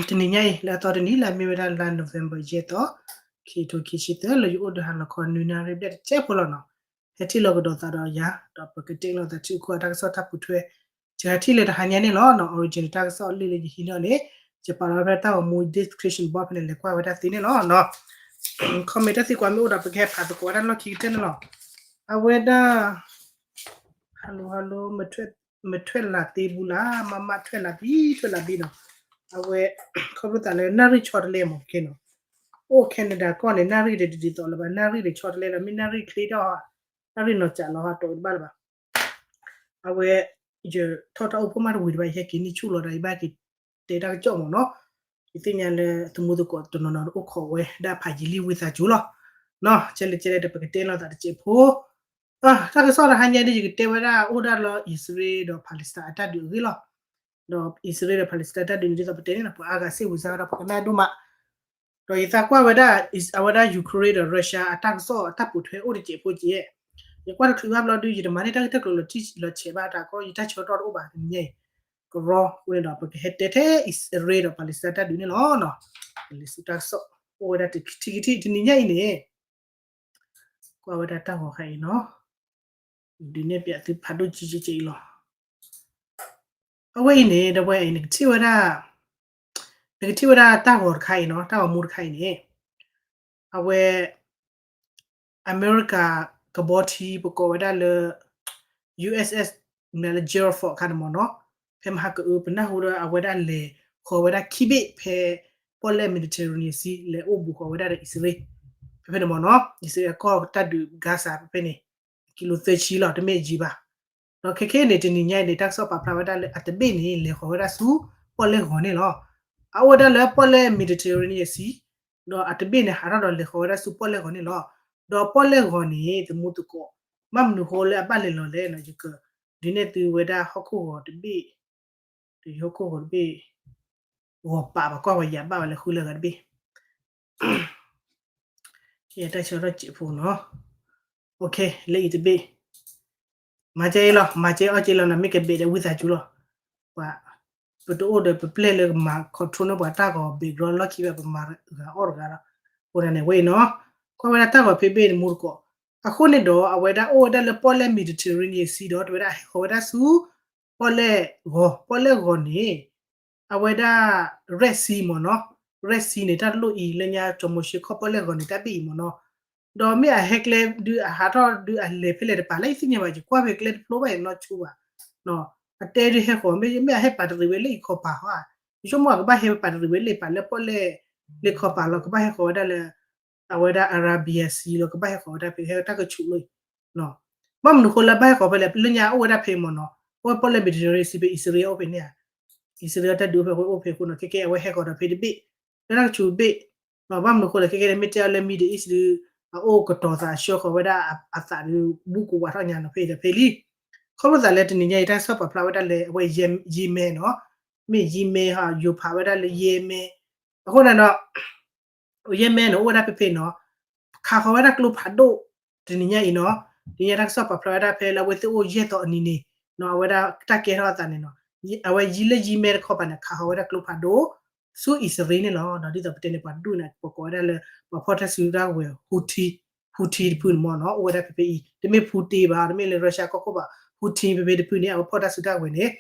တနံၤညါအံၤ လၢအသီတနံၤ လၢအမ့ၢ်ဝဲဒၣ်လါ November ယဲၢ်သီ ခံထိခံဆံသၢ လၢယအိၣ်ဒီးဟါလီၤခီ နွံနၣ်ရံၣ်ဘျဲၣ်တစဲးဖိလီၤနီၤ. ဟဲထံၣ်လိာ်ကဒီးသးဒီးယၤ ဒီးပကတဲလိာ်သးထံကီၢ်တၢ်ကစီၣ်တၢ်ပူၤထွဲ ယဟဲထံၣ်လၢတဟါညါန့ၣ်လီၤနီၤ. Original တၢ်ကစီၣ်အလံာ်လၢယဟံးန့ၢ်အီၤန့ၣ် ယပာ်လီၤဖဲတၢ်ဂီၤမူ description box ဖဲန့ၣ် လဲၤကွၢ်ဝဲဒၣ်သ့န့ၣ်လီၤနီၤ. comment တၢ်သံကွၢ်မ့ၢ်အိၣ်ဒီး ပကဟဲဖးသကိးဝဲဒၣ်လီၢ်ခံကတၢၢ်န့ၣ်လီၤ. အဝဲဒၣ် hello hello မထွက်လာသေးဘူးလား မမထွက်လာပြီ ထွက်လာပြီနီၤ. အဝဲ ခီဖျိသးလၢနၣ်ရံၣ်ဆီတလဲမ့ၢ်ကဲနီၤ. အိၣ် Canada ကီၢ်န့ၣ် နၣ်ရံၣ်တဒ်သိးလၢၤဘၣ် နၣ်ရံၣ်တဆီတလဲလီၤ မ့ၢ်နၣ်ရံၣ်ချ့ထီၣ် နၣ်ရံၣ်နီၤစးလီၤဟးတီးတဘၣ်လၢၤဘၣ်. အဝဲ ယထီၣ်တၢ်အိၣ်ဖှိၣ်မးတဝံၤတဘၣ် ယဟဲက့ၤန့ၢ်ဆူၣ်လီၤဒီး ယဘၣ်က့ၤတဲတၢ်ကစီၣ်မ့ၢ်နီၤ. ယသ့ၣ်ညါလၢသမူသကိးတနီၤနီၤအိၣ်ခိးဝဲဒၣ်ဖးယံာ်လံ ဝံသးစူၤလီၤ. နီၤ ကဲလဲၣ်ကဲလဲၣ်ဒီး ပကတဲလိာ်သးတစဲးဖိ တၢ်ကစီၣ်တဟါညါဒ်ယကတဲဝဲဒၣ် အိၣ်ဒၣ်လၢအံၣ်စရ့လးဒီး Palestine အတၢ်ဒုးအဂ့ၢ်လီၤ. ဒီးအံၣ်စရ့လးဒီး Palestine တၢ်ဒုးန့ၣ် ဒ်သိးပတဲန့ၣ်နီၤ ပှၤအါဂၤစ့ၢ်ဝံၤစၢ်ဝဲဒၣ် ပကနၣ်ဒိၣ်မး ဒီးယသးကွၢ်ဝဲဒၣ် အဝဲဒၣ် Ukraine ဒီး Russia အတၢ်ကစီၣ်အတၢ်ပိာ်ထွဲအိၣ်တစဲးဖိကဲ ယကွၢ်တချုးဘၣ်ဘျီဒု ယတမၤန့ၢ်တၢ်ဂ့ၢ်တၢ်ကျိၤလီၤထံလီၤဆဲးဘၣ်တၢ်ကီ ယတၢ်ဆၢကတီၢ်တအိၣ်ဘၣ်တနံၤညါအံၤ ကရီအဃိန့ၣ်ဒီး ပကဟဲတဲထဲအံၣ်စရ့လးဒီး Palestine တၢ်ဒုးန့ၣ်လီၤ. လံာ်ဆူတၢ်ကစီၣ် အိၣ်ဝဲဒၣ်တထံၣ်ကထံၣ် တနံၤညါအံၤန့ၣ် ကွၢ်ဝဲဒၣ်တၢ်ဂီၤခါအံၤနီၤ ဒုးနဲၣ်ပၠးသုဖးဒိၣ်ကံကံကံအံၤလီၤ. အဝဲအံၤန့ၣ် ဒီပုၢ်ဝဲၢ်အံၤ နကထံၣ်ဝဲဒၣ် နကထံၣ်ဝဲဒၣ်တၢ်ဂီၤတခါအံၤနီၤ တၢ်ဂီၤမူတခါအံၤန့ၣ် အဝဲ အမဲရကၤကဘီထံ ပကိးဝဲဒၣ်လၢ USS Gerald Ford အခါန့ၣ်မ့ၢ်နီၤ ဖဲမဟါကအု ပနၢ်ဟူဒီးအဝဲဒၣ်လဲၤဃီၤဝဲဒၣ်ခံဘ့ၣ်ဖဲ ပီၣ်လဲၣ် Mediterranean Sea လဲၤအိၣ်ဘူးဃီၤဝဲဒၣ်ဒီးအံၣ်စရ့လး ဖဲဖဲန့ၣ်မ့ၢ်နီၤ အံၣ်စရ့လးအကီၢ်တၢ်ဒုး Gaza ဖဲဖဲန့ၣ် ကံလိသၢဆံလီၤ တမ့ၢ်အယံၤဘၣ်. ဒီးခဲခဲအံၤန့ၣ် တနံၤညါအံၤန့ၣ် တၢ်ကစီၣ်ပာ်ဖျါဝဲဒၣ်လၢအတဘ့ၣ်န့ၣ် လဲၤဃီၤဝဲဒၣ်ဆူပီၣ်လဲၣ်ဂီၤန့ၣ်လီၤ. အအိၣ်ဝဲဒၣ်လၢပီၣ်လဲၣ် Mediterranean Sea ဒီးအတဘ့ၣ်န့ၣ် ဟးထီၣ်ဒီးလဲၤဃီၤဝဲဒၣ်ဆူပီၣ်လဲၣ်ဂီၤန့ၣ်လီၤ. ဒီးပီၣ်လဲၣ်ဂီၤန့ၣ် သမူသကိး ဘၣ်မနုၤဃိလၢအဘၣ်လဲၤလီၤလဲၣ်နီၤ ယကဒုးနဲၣ်သုဝဲဒၣ်ဟီၣ်ခိၣ်ဂီၤတဘ့ၣ် ဒီးယဟီၣ်ခိၣ်ဂီၤတဘ့ၣ် ဂီၤပာ်ပှၤကွၢ်ပှၤယာ်ဘၣ်ဝဲလၢဃုလၢဂၤတဘ့ၣ် ယတၢ်ဆၢထီၣ်စံးဖိနီၤ လၢအံၤတဘ့ၣ် မၤကဲအံၤလီၤ မၤကဲအီၣ်ကဲလီၤ နမ့ၢ်ကဘဲးဒီးဝံသးစူၤလီၤ ပှၤ ပတအိၣ်ဒီးပပျဲၢ်လၢကမၤ control န့ၢ်ပှၤတၢ်ဂီၤ background လီၢ်ခံဘၣ် ပမၤဂၤအီၣ်တဂၤလီၤ. အဃိန့ၣ်ဝဲအံၤနီၤ ကွၢ်ဝဲဒၣ်တၢ်ဂီၤဖဲဘ့ၣ်သမူသကိး အဃိန့ၣ်ဒီး အဝဲဒၣ်အိၣ်ဝဲဒၣ်လၢပီၣ်လဲၣ် Mediterranean Sea ဒီး တဝဲဒၣ်ဟဲဃီၤဝဲဒၣ်ဆူ ပီၣ်လဲၣ်ဂီၤ ပီၣ်လဲၣ်ဂီၤန့ၣ် အဝဲဒၣ် Red Sea မ့ၢ်နီၤ Red Sea န့ၣ် တၢ်တလိၣ်အံၤလၢညါ ကၠီၤမိၤၡ့ခီၣ်ပီၣ်လဲၣ်ဂီၤန့ၣ် တၢ်ဘ့ၣ်အံၤမ့ၢ်နီၤ ဒီးမ့ၢ်အဟဲကျဲဒုးအဟးထီၣ်ဒုးအလဲၤဖဲလဲၣ်တပၤလၢယသ့ၣ်ညါဘၣ် ယကွၢ်ဖဲကျဲတဖျိဘၣ်ယနီၢ်ဆူဘၣ် အတဲဒုးဟဲဃီၤ မ့ၢ်မ့ၢ်အဟဲပာ်တရံးဝဲလၢအံၤခီပၤဟီ ယဆိကမိၣ်အကဘၣ်ဟဲပာ်တရံးဝဲလၢပာ်လၢပီၣ်လဲၣ် လၢခီပၤလီၤ ကဘၣ်ဟဲဃီၤဝဲဒၣ်လၢ အဝဲဒၣ် Arabian Sea လီၤ ကဘၣ်ဟဲဃီၤဝဲဒၣ်ဖဲဟဲတၢ်ကဆူးလီၤ ဘၣ်မနုၤဃိလၢဘၣ်ဟဲဃီၤဖဲလဲၣ် လၢညါအိၣ်ဝဲဒၣ်ဖဲမ့ၢ်နီၤ အဝဲပီၣ်လဲၣ် Mediterranean Sea ဖဲအံၣ်စရ့လးအိၣ်ဖဲန့ၣ်ဧါ အံၣ်စရ့လးတၢ်ဒုးအိၣ်ဖဲအိၣ်ဖဲအဃိနီၤ ခဲကဲအဝဲဟဲဃီၤဒီးဖဲတဘ့ၣ် လၢတၢ်ကဆူးဘ့ၣ် ဘၣ်မနုၤဃိလဲၣ် ခဲကဲန့ၣ် မ့ၢ်တဲအီၤလၢ Middle East ဒုး အအိၣ်ကတီၤသးအဆှၢဃီၤဝဲဒၣ်အသးဒုး ဘူးကဝးထီၣ်ညါနီၤ ဖဲအံၤဒီးဖဲလံ ခီဖျိသးလၢတနံၤညါအံၤ တၢ်ကစီၣ်ပာ်ဖျါဝဲဒၣ်လၢအဝဲ Yemen နီၤ မ့ၢ် Yemen ဟီ ယိၤဖးဝဲဒၣ်လၢ Yemen အဃိန့ၣ်ဒီး Yemen န့ၣ် အိၣ်ဝဲဒၣ်ဖဲဖဲနီၤ ခးဃီၤဝဲဒၣ်ကျိဖးဒိၣ် တနံၤညါအံၤနီၤ တနံၤညါတၢ်ကစီၣ်ပာ်ဖျါဝဲဒၣ်ဖဲလၢအဝဲသ့ၣ်အိၣ်ယဲၢ်သီအနံၤန့ၣ် အဝဲဒၣ်တၢ်ကဲထီၣ်အသးန့ၣ်နီၤ အဝဲယံၤလၢ Yemen တခီပၤန့ၣ် ခးဃီၤဝဲဒၣ်ကျိဖးဒိၣ် ဆူအံၣ်စရ့လးန့ၣ်လီၤ. ဒီးဒ်သိးပတဲန့ၣ် ပှၤဒူၣ်န့ၣ် ပကိးဝဲဒၣ်လၢ ပှၤဖီၣ်တၢ်စုတၢ်ဝဲၤ Houthi Houthi တဖုန့ၣ်မ့ၢ်နီၤ အိၣ်ဝဲဒၣ်ဖဲဖဲအံၤ တမ့ၢ် Putin ဘၣ် တမ့ၢ်လၢ Russia ကီၢ်ခိၣ်ဘၣ် Houthi ဖဲဖဲတဖုန့ၣ် အဝဲဖီၣ်တၢ်စုတၢ်ဝဲၤန့ၣ်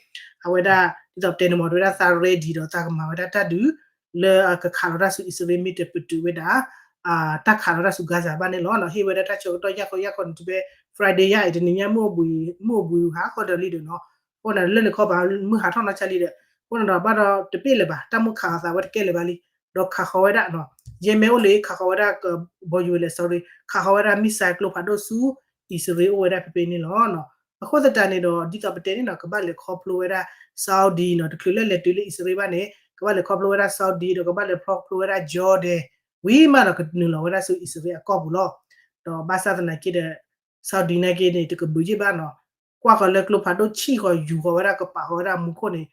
အဝဲဒၣ် ဒ်သိးပတဲန့ၣ်မ့ၢ် တဝဲဒၣ်သး ready ဒီးသးကမၤဝဲဒၣ်တၢ်ဒုး လၢအကခးလီၤတၢ်ဆူအံၣ်စရ့လး မ့ၢ်တပတုာ်ဝဲဒၣ် တၢ်ခးလီၤတၢ်ဆူ Gaza ဘၣ်န့ၣ်လီၤ. ဟ့ၣ်ဝဲဒၣ်တၢ်ဆၢကတီၢ်ယၢ်ခီယၢ်ခီန့ၣ် တုၤဖဲ Friday ယါအံၤ တနံၤညါ မုၢ်အိၣ်ဘှံး မုၢ်အိၣ်ဘှံးဟးဃီဒီးလံဒီးနီၤ အဃိန့ၣ် လၢန့ၣ်ခီပၤ မုၢ်ဟးထီၣ်နီၢ်ဆါလံဒီး အဃိန့ၣ်ဒီး ဘၣ်ဒီးတဘ့ၣ်လၢၤဘၣ် တၢ်မုၢ်ခးအသးဝဲတကဲလၢၤဘၣ်လံ ဒီးခးဃီၤဝဲဒၣ်နီၤ Yemen အိၣ်လံ ခးဃီၤဝဲဒၣ်ကဘီယူၤဝဲလဲၣ် sorry ခးဃီၤဝဲဒၣ် missile ကျိဖးဒိၣ်ဆူ အံၣ်စရ့လးအိၣ်ဝဲဒၣ်ဖဲဖဲန့ၣ်လီၤ. အဃိသတးန့ၣ်ဒီး ဒ်သိးပတဲန့ၣ်နီၤ ကဘၣ်လဲၤခီဖျိဝဲဒၣ် Saudi နီၤ တချုးလၢလဲၤတုၤလၢအံၣ်စရ့လးဘၣ်န့ၣ် ကဘၣ်လဲၤခီဖျိဝဲဒၣ် Saudi ဒီးကဘၣ်လဲၤခီဖျိဝဲဒၣ် Jordan ဝံၤမးဒီးကနုာ်လီၤဝဲဒၣ်ဆူအံၣ်စရ့လးအကီၢ်ပူၤလီၤ. ဒီးဘၣ်ဆၣ်သနာ်က့ဒီး Saudi နာ်က့န့ၣ် တကဘုးယံၣ်ဘၣ်နီၤ ကွၢ်ဃီၤလၢကျိဖးဒိၣ်ဆံၣ်ဃီၤယူၤဃီၤဝဲဒၣ်ကပာ်ဃီၤဝဲဒၣ်မူခိၣ်န့ၣ်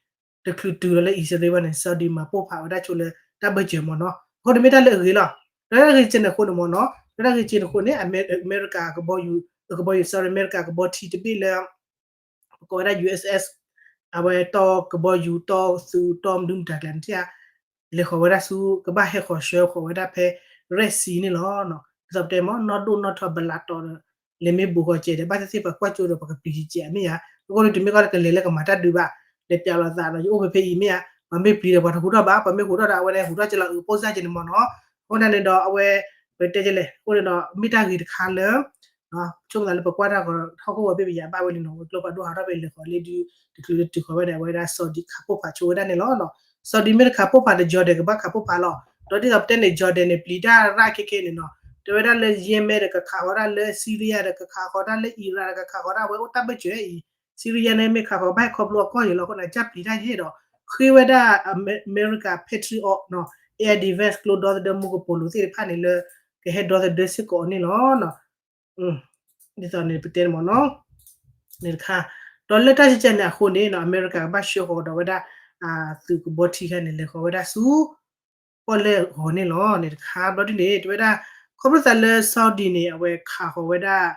တချုးတုၤလီၤလၢအံၣ်စရ့လးဘၣ်န့ၣ် Saudi မၤပိၢ်ဖးဝဲဒၣ်ဆိလၢတၢ်ဘၢၣ်စၢၤမ့ၢ်နီၤ အဃိန့ၣ်မ့ၢ်တၢ်လၢအဂ့ၤလီၤ. လၢတၢ်ဂ့ၢ်ကဲန့ၣ်အဃိန့ၣ်မ့ၢ်နီၤ လၢတၢ်ဂ့ၢ်ကဲန့ၣ်အဃိန့ၣ် အမဲရကၤကဘီယူၤ ကဘီယူၤ sorry အမဲရကၤကဘီထံတဘ့ၣ်လၢ ပကိးဝဲဒၣ် USS အဝဲတီကဘီယူၤ တီသုး တီမနုၤမတၤကျဲန့ၣ် လဲၤဃီၤဝဲဒၣ်ဆူ ကဘၣ်ဟဲဃီၤဆှၢဃီၤဝဲဒၣ်ဖဲ Red Sea န့ၣ်လီၤ. ဒ်သိးပတဲမ့ၢ် နီၢ်ဒိၣ်နီၢ်ထီဘလးတီၤဒီး လဲၤမ့ၢ်ဘူးဃီၤကဲဒီး ဘၣ်သ့ၣ်သ့ၣ်ပှၤကွၢ်ကၠိဒီးပှၤကပျံၤကဲမ့ၢ်ဧါ. အဃိန့ၣ် တမ့ၢ်ကီၢ်လၢကလဲၤလၢကမၤတၢ်ဒုးဘၣ်, လဲၤပျးလီၤသးဒီး ယအိၣ်ဖဲဖဲအံၤမ့ၢ်ဧါ, ပှၤမ့ၢ်ပျံၤဒီးပှၤတဟူးထီၣ်ဘၣ်, ပှၤမ့ၢ်ဟူးထီၣ်ဒီး အဝဲန့ၣ်ဟူးထီၣ်ကဲလီၤအုးပိၢ်စၢ်ကဲန့ၣ်မ့ၢ်နီၤ. အဃိန့ၣ်ဒီးအဝဲ ပတဲကလဲၣ် အဃိန့ၣ်ဒီး မ့ၢ်တၢ်ဂ့ၤတခါလၢ ဆိကမိၣ်သးလၢပကွၢ်တၢ်ဂီၤထီၣ်ခိၣ်ဝဲဘ့ၣ်ပယၤဘၣ်ဝဲန့ၣ်နီၤ, ဝဲကျိဖးဒိၣ်ဟးထီၣ်ဖဲလဲၤဃီၤလ့ဒု တချုးလၢတုၤဃီၤဝဲဒၣ် အဝဲဒၣ် Saudi ခးပိၢ်ဖးဆိဝဲဒၣ်န့ၣ်လီၤ. Saudi မ့ၢ်တခးပိၢ်ဖးဒီး Jordan ကဘၣ်ခးပိၢ်ဖးလီၤ. ဒီးဒ်သိးပတဲန့ၣ် Jordan န့ၣ် ပျံၤတၢ်ရၣ်ခဲခဲန့ၣ်နီၤ, တဲဝဲဒၣ်လၢ Yemen ဒီးကခးဃီၤတၢ်လၢ Syria ဒီးကခးဃီၤတၢ်လၢ Iraq ဒီးကခးဃီၤတၢ် အဝဲအိၣ်တၢ်ဘၢၣ်စၢၤအံၤ, Syria န့ၣ်မ့ၢ်ခးဃီၤဘၣ်ဟဲခီဖျိအကီၢ်ယံၤလီၤ. အဃိန့ၣ် ကၢ်ပျံၤတၢ်ယဲၢ်ဒီး ဃ့ဝဲဒၣ် America Patriot နီၤ air defense ကျိဒီသဒၢမူကပိာ်လိၤသ့ၣ်တဖၣ်န့ၣ်လၢ ကဟဲဒီသဒၢစ့ၢ်ကီးအီၤန့ၣ်လီၤ. ဒ်သိးန့ၣ်ပတဲန့ၣ်မ့ၢ်နီၤ, န့ၣ်တခါ, ဒီးလၢတၢ်ကဲကဲန့ၣ်အဃိန့ၣ်နီၤ အမဲရကၤကဘၣ်ဆှၢဃီၤဒီးဝဲဒၣ် သုးကဘီထံခါန့ၣ် လဲၤဃီၤဝဲဒၣ်ဆူ ပီၣ်လဲၣ်ဂီၤန့ၣ်လီၤ. န့ၣ်တခါ ဘျီဒ်န့ၣ် တဲဝဲဒၣ် ခီဖျိသးလၢ Saudi န့ၣ် အဝဲခးဃီၤဝဲဒၣ်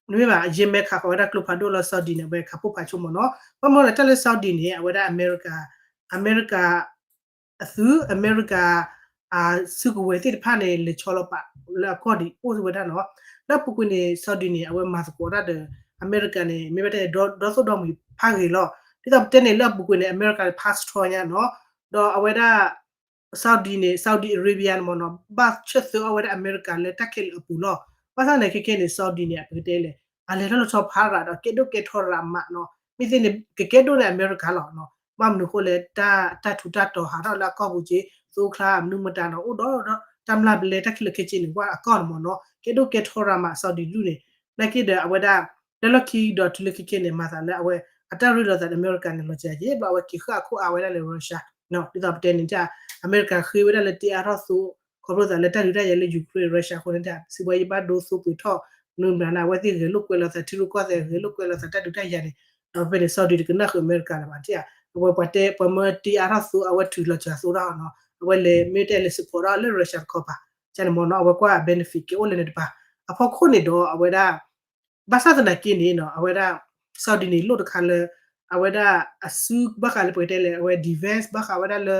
နမ့ၢ်ဘၣ် Yemen ခးဃီၤဝဲဒၣ်ကျိဖးဒိၣ်လီၤ Saudi န့ၣ် အဝဲခးပိၢ်ဖးဆိမ့ၢ်နီၤ. ဘၣ်မနုၤလဲၣ် တၢ်လၢ Saudi န့ၣ် အဝဲဒၣ်အမဲရကၤ အမဲရကၤ အသုး အမဲရကၤ အစုကဝဲၤသ့ၣ်တဖၣ်န့ၣ် လဲၤဆီလီၤပာ်လၢအကီၢ်ဒံးအိၣ်ဝဲဒၣ်နီၤ. လၢအပူၤကွံာ်န့ၣ် Saudi န့ၣ် အဝဲမၤသကိးတၢ်ဒီး အမဲရကၤန့ၣ် မ့ၢ်ဝဲတၢ်န့ၣ် ဒီသိၣ်ဒီမှံၤဖးဂ့ၤလီၤ. ဒ်သိးပတဲန့ၣ် လၢအပူၤကွံာ်န့ၣ် အမဲရကၤန့ၣ် ဖးစထြီညါနီၤ. ဒီးအဝဲဒၣ် Saudi န့ၣ် Saudi Arabia န့ၣ်မ့ၢ်နီၤ ဘၣ်ဆၢသၢအီၣ်ဝဲဒၣ်အမဲရကၤလၢတၢ်ခဲလၢာ်အပူၤလီၤ. ဘၣ်ဆၣ်သနာ်က့ခဲကနံၣ်န့ၣ် Saudi န့ၣ် ပကတဲလဲၣ် အလဲၤထီၣ်လၢဆီဖးရၤဒီး ကဲဒိၣ်ကဲထီရၤမးနီၤ. မ့ၢ်သ့ၣ်န့ၣ် ကကဲဒိၣ်န့ၢ်အမဲရကၤလီၤ. ဘၣ်မနုၤအဃိလဲၣ် တၢ်ထူးတၢ်တီၤဟးထီၣ်လၢအကီၢ်ပူၤက့ သိချါမနုၤမတၤနီၤ အိၣ်ဒီးတၢ်မျၢ်ပလဲတၢ်ခဲလၢာ်ခဲဆ့န့ၣ် ကွၢ်အကီၢ်န့ၣ်မ့ၢ်နီၤ ကဲဒိၣ်ကဲထီရၤမး Saudi ဒူၣ်န့ၣ် နာ်က့ဒီးအဝဲဒၣ် လၢလီၢ်ခံဒီးတုၤလၢခဲကနံၣ်န့ၣ် မၤသးလၢအဝဲ အတၢ်ရ့လိာ်သးဒီးအမဲရကၤန့ၣ် လီၤစှၤက့ ဘျီအဝဲက့ၤဃၣ်အခိၣ်အါဝဲဒၣ်လၢ Russia ဒ်သိးပတဲန့ၣ် အမဲရကၤဃ့ဝဲဒၣ်လၢတ့အါထီၣ်သိ ခီဖျိသးလၢတၢ်ဒုးတၢ်ယၤလၢ Ukraine Russia အဃိန့ၣ် စံးဘှါယံၤဘၣ်ဒိသိပှ့ၤထီၣ် မနုၤမတၤန့ၣ် အဝဲသ့ၣ်ဂဲၤလိာ်ကွဲလိာ်သး ထံရူၢ်ကီၢ်သဲး ဂဲၤလိာ်ကွဲလိာ်သးတၢ်ဒုးတၢ်ယၤန့ၣ် ဒီးဖဲန့ၣ် Saudi တကနၣ်ဃုာ်အမဲရကၤလၢၤဘၣ် အဝဲပှၤတဲ ပှၤမၢတ့အါထီၣ်သိ အဝဲထုးလီၤစှၤသိဒၣ်နီၤ အဝဲလဲၤမ့ၢ်တဲလဲၤ support ဒီးလၢ Russia တခီပၤ ကန့ၣ်မ့ၢ်နီၤ အဝဲကွၢ် benefit ကအိၣ်လၢန့ၣ်တပၤ အဖီခိၣ်န့ၣ်ဒီးအဝဲဒၣ် ဘၣ်ဆၣ်သနာ်က့န့ၣ်နီၤ အဝဲဒၣ် Saudi န့ၣ် လိၣ်တခါလၢ အဝဲဒၣ်အစုဘၣ်ဃးလၢပကတဲလဲၣ် အဝဲ defense ဘၣ်ဃးဝဲဒၣ်လၢ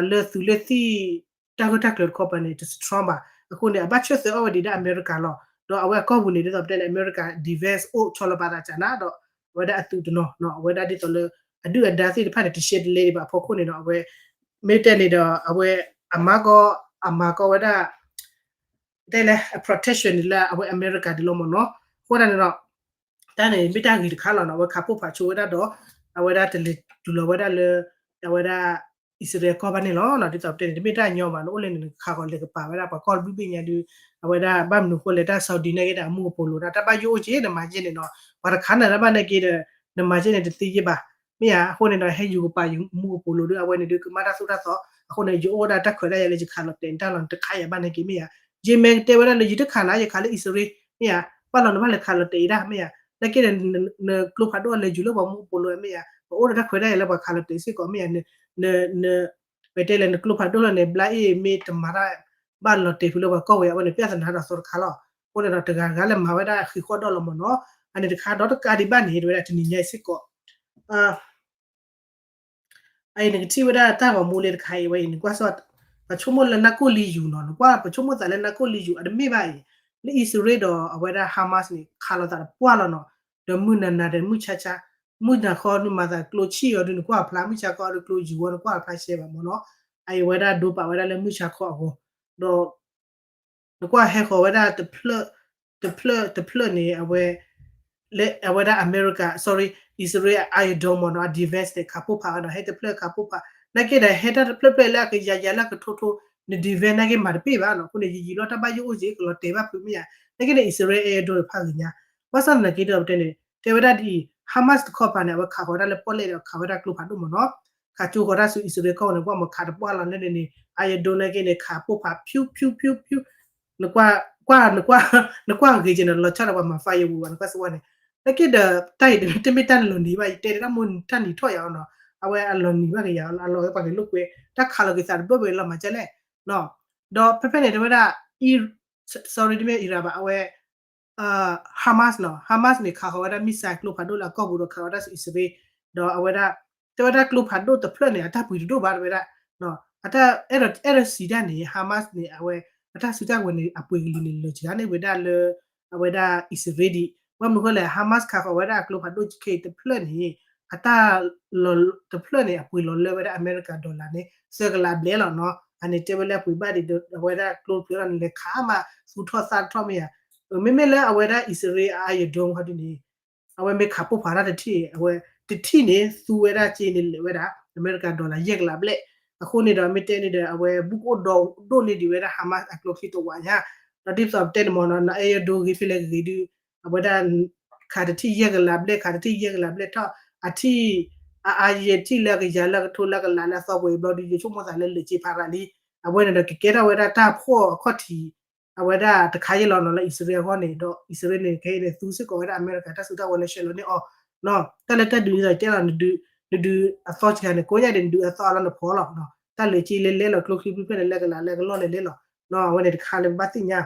လၢသုးလၢသံၣ် တၢ်ဂၢၢ်တၢ်ကျၢၤတခီပၤန့ၣ် တ strong ဘၣ်. အဃိန့ၣ် အဘၣ်ဆၢသၢအီၣ်ဝဲဒၣ်အမဲရကၤလီၤ. ဒီးအဝဲအကီၢ်ပူၤန့ၣ် ဒ်သိးပတဲန့ၣ် အမဲရကၤ defense အိၣ်ဆီလီၤပာ်သးကနၤဒီး အဝဲဒၣ်အသုးတနီၤ အဝဲဒၣ်ဒ်သိးလၢ အဒုၣ်အဒါသ့ၣ်တဖၣ်န့ၣ် တရှဲတလဲဒံးဘၣ်အဖီခိၣ်န့ၣ်ဒီး အဝဲ မ့ၢ်တဲန့ၣ်ဒီး အဝဲ အမၤကီ အမၤကီဝဲဒၣ် တဲလဲၣ် အ protection န့ၣ်လၢအဝဲအမဲရကၤဒံးလီၤမ့ၢ်နီၤ. အဃိဒၣ်န့ၣ်ဒီး တၢ်န့ၣ်မ့ၢ်တၢ်ဂ့ၤတခါလီၤနီၤ အဝဲခးပိၢ်ဖးဆိဝဲဒၣ်ဒီး အဝဲဒၣ်တလဲၤတုၤလီၤဝဲဒၣ်လၢ အဝဲဒၣ် အံၣ်စရ့လးကီၢ်ဘၣ်န့ၣ်လီၤ. ဒ်သိးပတဲန့ၣ် တမ့ၢ်တၢ်ညီဘၣ် နအိၣ်လၢန့ၣ် နကခးဃီၤလဲၤကပၤဝဲဒၣ် ပှၤကီၢ်တဘ့ၣ်ဘ့ၣ်ညါဒုး အဝဲဒၣ်ဘၣ်မနုၤအဃိလဲၣ် တၢ် Saudi နာ်က့ဒီး အမူကပိာ်လိၤဒီး တၢ်ဘၣ်ယိၣ်အိၣ်က့ နမၤက့န့ၣ်နီၤ ပှၤတခးနၤတၢ်ဘၣ်နာ်က့ဒီး နမၤက့န့ၣ်တသ့ယ့ၢ်ဘၣ် မ့ၢ်ဧါ. အဃိန့ၣ်ဒီး ဟဲယူၤကပၤယူၤမူကပိာ်လိၤဒုး အဝဲန့ၣ်ဒုး ကမၣ်တၢ်သိၣ်တၢ်သီ အဃိန့ၣ် ယအိၣ်ဝဲဒၣ်တၢ်ခွဲးတၢ်ယာ်လၢယခးလီၤတဲာ်နတၢ်လီၤ နတခးယၤဘၣ်နာ်က့ မ့ၢ်ဧါ. ယမ့ၢ်တဲဝဲဒၣ်လၢ ယတခးနၤ ယခးလၢအံၣ်စရ့လး မ့ၢ်ဧါ. ဘၣ်လီၤနဘၣ်လဲၤခးလီၤတဲာ်အံၤဒၣ် မ့ၢ်ဧါ. နာ်က့ဒီး နကျိဖးဒိၣ်လဲၤယူၤလၢပှၤမူကပိာ်လိၤ မ့ၢ်ဧါ. ပအိၣ်ဒီးတၢ်ခွဲးတၢ်ယာ်လၢပှၤခးလီၤတဲာ်စ့ၢ်ကီး မ့ၢ်ဧါ. န ပတဲလဲၣ် နကျိဖးဒိၣ်လီၤန့ၣ် ဘျါအ့ၣ်မ့ၢ်တမၤတၢ် ဘၣ်လီၤတဲာ်ဖုးလၢပှၤကီၢ်ဝဲ အဝဲန့ၣ် ပြဿနာဒီးသိတခါလီၤ. အဃိန့ၣ်ဒီး တဂၤတဂၤလၢမၤဝဲဒၣ်ဃံးဃီၣ်ဒီၣ်လီၤမ့ၢ်နီၤ. အန့ၣ်တခါဒီးတကးဒံးဘၣ်န့ၣ် တဝဲဒၣ်တနံၤညါအံၤစ့ၢ်ကီး အအံၤနကထံၣ်ဝဲဒၣ်တၢ်ဂီၤမူလၢတခါအံၤဝဲအံၤ နကွၢ်စီ ပဆိကမိၣ်လၢနၢ်ကိၣ်လံယူၤနီၤ နကွၢ်ပဆိကမိၣ်သးလၢနၢ်ကိၣ်လံယူၤ အတမ့ၢ်ဘၣ်အံၤ လၢအံၣ်စရ့လးဒီးအဝဲဒၣ် Hamas န့ၣ် ခးလိာ်သးတပှၢ်လီၤနီၤ ဒီးမုၢ်နၤနၤဒီးမုၢ်ဆါဆါ မုၢ်နၤဃီဒုးမၤသးကျိဆံၣ်အီၤဒုး နကွၢ်အဖျါ မုၢ်ဆါဃီအီၤဒုးကျိယူၤဝဲ နကွၢ်အဖျါရှဲဘၣ်မ့ၢ်နီၤ အအံၤဝဲဒၣ်ဒိပာ်ဝဲဒၣ်လၢမုၢ်ဆါခီအဂီၢ် ဒီး နကွၢ်ဟဲဃီၤဝဲဒၣ်တဖျၢၣ် တဖျၢၣ် တဖျၢၣ်န့ၣ် အဝဲ လၢအဝဲဒၣ်အမဲရကၤ sorry အံၣ်စရ့လး Iron Dome မ့ၢ်နီၤ အ defense န့ၣ် ခးပိၢ်ဖးဝဲနီၤ ဟဲတဖျၢၣ်ခးပိၢ်ဖး နာ်က့ဒီးဟဲတၢ်တဖျၢၣ်ဖျၢၣ်လၢအကယၤယၤလၢအကထိထိ န defense နာ်က့မၤတပ့ၢ်ဘၣ်နီၤ အဃိန့ၣ် ယယံာ်လီၤတၢ်ဘၣ်ယိၣ်အိၣ်က့ၤ ကလီၤတဲာ်ဘၣ်ဖုးမ့ၢ်ဧါ နာ်က့န့ၣ် အံၣ်စရ့လး Iron Dome ဖးဂ့ၤညါ ဘၣ်ဆၣ်သနာ်က့ဒီးပတဲန့ၣ် တဲဝဲဒၣ်ဒ်အံၤ Hamas တခီပၤန့ၣ် အဝဲခးဃီၤဝဲဒၣ်လၢပီၣ်လဲၣ်ဒီးခးဝဲဒၣ်ကျိဖးဒိၣ်မ့ၢ်နီၤ ခးကၠိဃီၤတၢ်ဆူအံၣ်စရ့လးကီၢ်ပူၤန့ၣ် ကွၢ်မ့ၢ်ခးတပှၢ်လီၤန့ၣ်န့ၣ် Iron Dome နာ်က့န့ၣ် ခးပိၢ်ဖးဖၠူဖၠူဖၠူဖၠူ နကွၢ် ကွၢ် နကွၢ် နကွၢ်ဂ့ၤက့ၤန့ၣ် လီၤဆီဒီးပှၤမၤ firework ဘၣ် နကွၢ်စ့ၢ်ဝဲန့ၣ် နာ်က့ဒီး တၢ်အံၤတမ့ၢ်တၢ်လီၤနံၤဘၣ် ယတဲတၢ်မ့ၢ်တၢ်နံၤထီၣ်ယၤနီၤ အဝဲအလီၤနံၤဘၣ်က့ၤယၤ အလီၤဝဲပှၤက့ၤလိာ်ကွဲ တၢ်ခးလီၤက့ၤသးတဘျီဘျီလီၤမၤဒ်လဲၣ် ဒီးဖဲဖဲန့ၣ် တဲဝဲဒၣ် sorry တမ့ၢ် Iran ဘၣ် အဝဲ Hamas နီၤ Hamas န့ၣ် ခးဃီၤဝဲဒၣ် missile ကျိဖးဒိၣ်လၢအကီၢ်ပူၤဒီးခးဝဲဒၣ်ဆူအံၣ်စရ့လး ဒီးအဝဲဒၣ် တဲဝဲဒၣ်ကျိဖးဒိၣ်တဖျၢၣ်န့ၣ် အတၢ်ပှ့ၤတဒိၣ်ဘၣ် တဲဝဲဒၣ် အတၢ်အဲၣ်ဒိး အဲၣ်ဒိးစံးတၢ်န့ၣ် Hamas န့ၣ် အဝဲ အတၢ်စုတၢ်ဝဲၤန့ၣ် အပှ့ၤကလံၤန့ၣ် လၢာ်စှၤန့ၢ်ဝဲဒၣ်လၢ အဝဲဒၣ်အံၣ်စရ့လးဒံး ဘၣ်မနုၤဃိလဲၣ် Hamas ခးဃီၤဝဲဒၣ်အကျိဖးဒိၣ်ခဲအံၤတဖျၢၣ်န့ၣ် အတၢ် တဖျၢၣ်န့ၣ် အပှ့ၤလီၤလၢဝဲဒၣ်အမဲရကၤ dollar န့ၣ် သၢကလးဘျဲၣ်လီၤနီၤ. အန့ၣ်တဲဝဲလၢအပှ့ၤဘၣ်ဒံးဒီး အဝဲဒၣ်ကျိတဖျၢၣ်လီၤန့ၣ် လဲၤခးမး သူၣ်ထီၣ်သၣ်ထီၣ်မ့ၢ်ဧါ. မ့မ့ၢ်လၢအဝဲဒၣ်အံၣ်စရ့လးအ Iron Dome ဟီဒုန့ၣ် အဝဲမ့ၢ်ခးပိၢ်ဖးတၢ်တထံၣ် အဝဲတထံၣ်န့ၣ် သူဝဲဒၣ်က့န့ၣ် လဲၤဝဲဒၣ် အမဲရကၤ dollar ယဲၢ်ကလးဘျဲၣ်. အဃိန့ၣ်ဒီး မ့ၢ်တဲန့ၣ်ဒီး အဝဲဘူးကအိၣ်ဒီးဒိၣ်န့ၢ်ဒံးဝဲဒၣ် Hamas အကျိချံတဝးညါ, ဒီးဒ်သိးပတဲန့ၣ်မ့ၢ်နီၤ နအဲၣ်ဒိးဂ့ၤဖဲလဲၣ်ဂ့ၤဒုး အဝဲဒၣ် ခးတထံၣ်ယဲၢ်ကလးဘျဲၣ် ခးတထံၣ်ယဲၢ်ကလးဘျဲၣ်ထီၣ် အထံၣ် အအါယဲၢ်ထံၣ်လၢအကယၤလၢအကထိလၢအကလးလၢအသီပှဲၤဘျီဒုး ယဆိကမိၣ်သးလၢလၢာ်စ့ဖးရၤလံ. အဝဲန့ၣ်ဒီးကကဲထီၣ်ဝဲဒၣ်တၢ်ဖှီၣ်အခီၣ်ထံး အဝဲဒၣ်တခါယဲၢ်လီၤနီၤ လၢအံၣ်စရ့လးအဂီၢ်န့ၣ် ဒီးအံၣ်စရ့လးန့ၣ် ခဲအံၤန့ၣ် သူစ့ၢ်ကီးဝဲဒၣ်အမဲရကၤတၢ်စုကဝဲၤလၢဆှၢလီၤန့ၢ်အီၤ တၢ်လၢတၢ်ဒုးန့ၣ်ဒီးတဲလီၤ နဒုးအသီစှၤန့ၣ် ကိးညါဒံး နဒုးအသီအလီၢ်နဖီလီၤ. တၢ်လၢာ်က့လဲၤလဲၤလီၤ ကျိချံဖျၢၣ်န့ၣ် လဲၤကလးလဲၤကလီၢ်လဲၤလဲၤလီၤ. အဝဲန့ၣ်တခါလၢပဘၣ်သ့ၣ်ညါ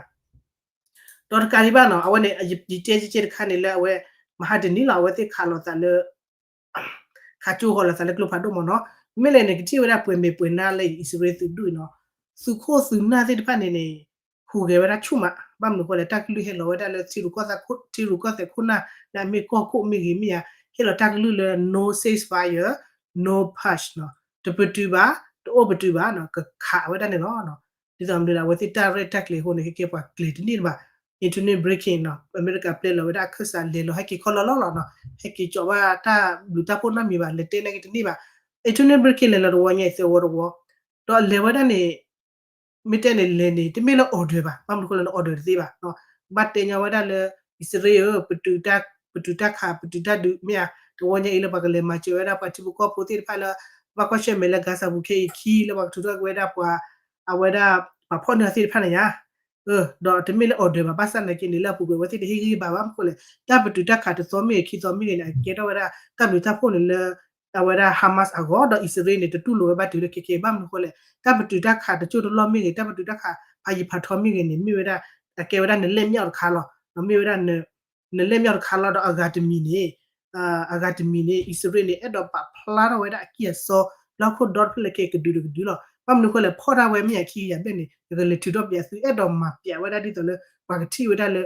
ဒီးတကးဒံးဘၣ်နီၤ အဝဲန့ၣ် ယတဲကဲတခါန့ၣ်လၢအဝဲ မဟါတနံၤလီၤ အဝဲသ့ၣ်ခးလိာ်သးလၢ ခးကၠိဃီၤလိာ်သးလၢကျိဖးဒိၣ်မ့ၢ်နီၤ. မ့ၢ်လဲၣ်န့ၣ် ကထံၣ်ဝဲဒၣ်ပှဲၤမဲာ်ပှဲၤနါလၢအံၣ်စရ့လးသုးဒူၣ်အံၤနီၤ သုးခိၣ်သုးနၢ်သ့ၣ်တဖၣ်န့ၣ်န့ၣ် ဟူးဂဲၤဝဲဒၣ်ဆူၣ်မး ဘၣ်မနုၤဃိလဲၣ် တၢ်ကလုၢ်ဟဲလီၤဝဲဒၣ်လၢ ထံရူၢ်ကီၢ်သဲးခိၣ် ထံရူၢ်ကီၢ်သဲးခိၣ်နၢ် လၢအမ့ၢ်ကီၢ်ခိၣ်မ့ၢ်ဂ့ၤမ့ၢ်ဧါ ဟ့ၣ်လီၤတၢ်ကလုၢ်လၢ no ceasefire, no peace နီၤ တပတုာ်ဘၣ် တအိၣ်ပတုာ်ဘၣ်နီၤ ကခးဝဲဒၣ်န့ၣ်လီၤ. ဒ်သိးမနုၤဒီး အဝဲသ့ၣ်တၢ်ရဲၣ်တၢ်ကျဲၤအဃိန့ၣ် ခဲကဲပှၤကျဲၤတန့ၢ်ဘၣ် Antony Blinken နီၤ အမဲရကၤပျဲလီၤဝဲဒၣ်အခၢၣ်စးလဲၤလီၤ ဟဲက့ၤခီလီၤလီၤလီၤနီၤ ဟဲက့ၤကၠီးဘၣ်တၢ်ဘျုးတၢ်ဖှိၣ်နီတမံၤဘၣ် လဲၤတဲန့ၢ်က့ၤတန့ၢ်ဘၣ် Antony Blinken လဲၤလီၤတဝီညါအံၤသၢဝီတဝီ ဒီးလဲၤဝဲဒၣ်န့ၣ် မ့ၢ်တဲန့ၣ်လဲၤန့ၣ် တမ့ၢ်လၢ order ဘၣ် ဘၣ်မနုၤဃိလၢန order တသ့ဘၣ် ဘၣ်တဲညီဝဲဒၣ်လၢ အံၣ်စရ့လးဧၢ ပတုာ်တၢ်ခး ပတုာ်တၢ်ဒုးမ့ၢ်ဧါ တဝီညါအံၤလၢပှၤကလဲၤမၤစၢၤဝဲဒၣ်ပှၤထံဖိကီၢ်ဖိသ့ၣ်တဖၣ်လၢ ဘၣ်ကွၢ်ဆၢၣ်မဲာ်လၢ Gaza ပူၤခဲအံၤခံ လၢပှၤကထုးထီၣ်က့ၤဝဲဒၣ်ပှၤ အဝဲဒၣ် ပှၤဖီၣ်န့ၢ်အီၤသ့ၣ်တဖၣ်န့ၣ်ဧါ ဒီးတမ့ၢ်လၢ order ဘၣ် ဘၣ်ဆၣ်သနာ်က့န့ၣ် လၢအပူၤကွံာ်အဝဲသ့ၣ်တဟ့ၣ်ဂံၢ်ဘါဘၣ်မနုၤဃိလဲၣ် တၢ်ပတုာ်တၢ်ခးတသီမ့ၢ်ဂ့ၤခံသီမ့ၢ်ဂ့ၤန့ၣ် အကဲထီၣ်ဝဲဒၣ် တၢ်ဘျုးတၢ်ဖှိၣ်န့ၣ်လၢ အဝဲဒၣ် Hamas အဂီၢ် ဒီးအံၣ်စရ့လးန့ၣ် တတူၢ်လိာ်ဝဲဘၣ်တုၤလၢခဲကဲ ဘၣ်မနုၤဃိလဲၣ် တၢ်ပတုာ်တၢ်ခးတကၠိၢ်တလီၢ်မ့ၢ်ဂ့ၤ တၢ်ပတုာ်တၢ်ခးဖးယံၤဖးထီမ့ၢ်ဂ့ၤန့ၣ် မ့ၢ်ဝဲဒၣ် အကဲဝဲဒၣ်နလဲၣ်မ့ၣ်အီၤတခါလီၤ မ့ၢ်ဝဲဒၣ် နလဲၣ်မ့ၣ်အီၤတခါလီၤ ဒီးအဂၤတမံၤန့ၣ် အဂၤတမံၤန့ၣ် အံၣ်စရ့လးန့ၣ် အဲၣ်ဒိးပာ်ဖျါထီၣ်ဝဲဒၣ်အကံၢ်အစီ လၢဟီၣ်ခိၣ်ဒီတဖျၢၣ်လၢခဲကဒုးတကဒုလီၤ. ဘၣ်မနုၤဃိလဲၣ် ဖီၣ်တၢ်ဝဲမ့ၢ်ယၤခံကယၤဘျဲၣ်န့ၣ် နကလဲၤထုးထီၣ်ပၠးသု အဲၣ်ဒိးမၤပၠးဝဲဒၣ်ဒ်သိးလၢ ပှၤကထံၣ်ဝဲဒၣ်လၢ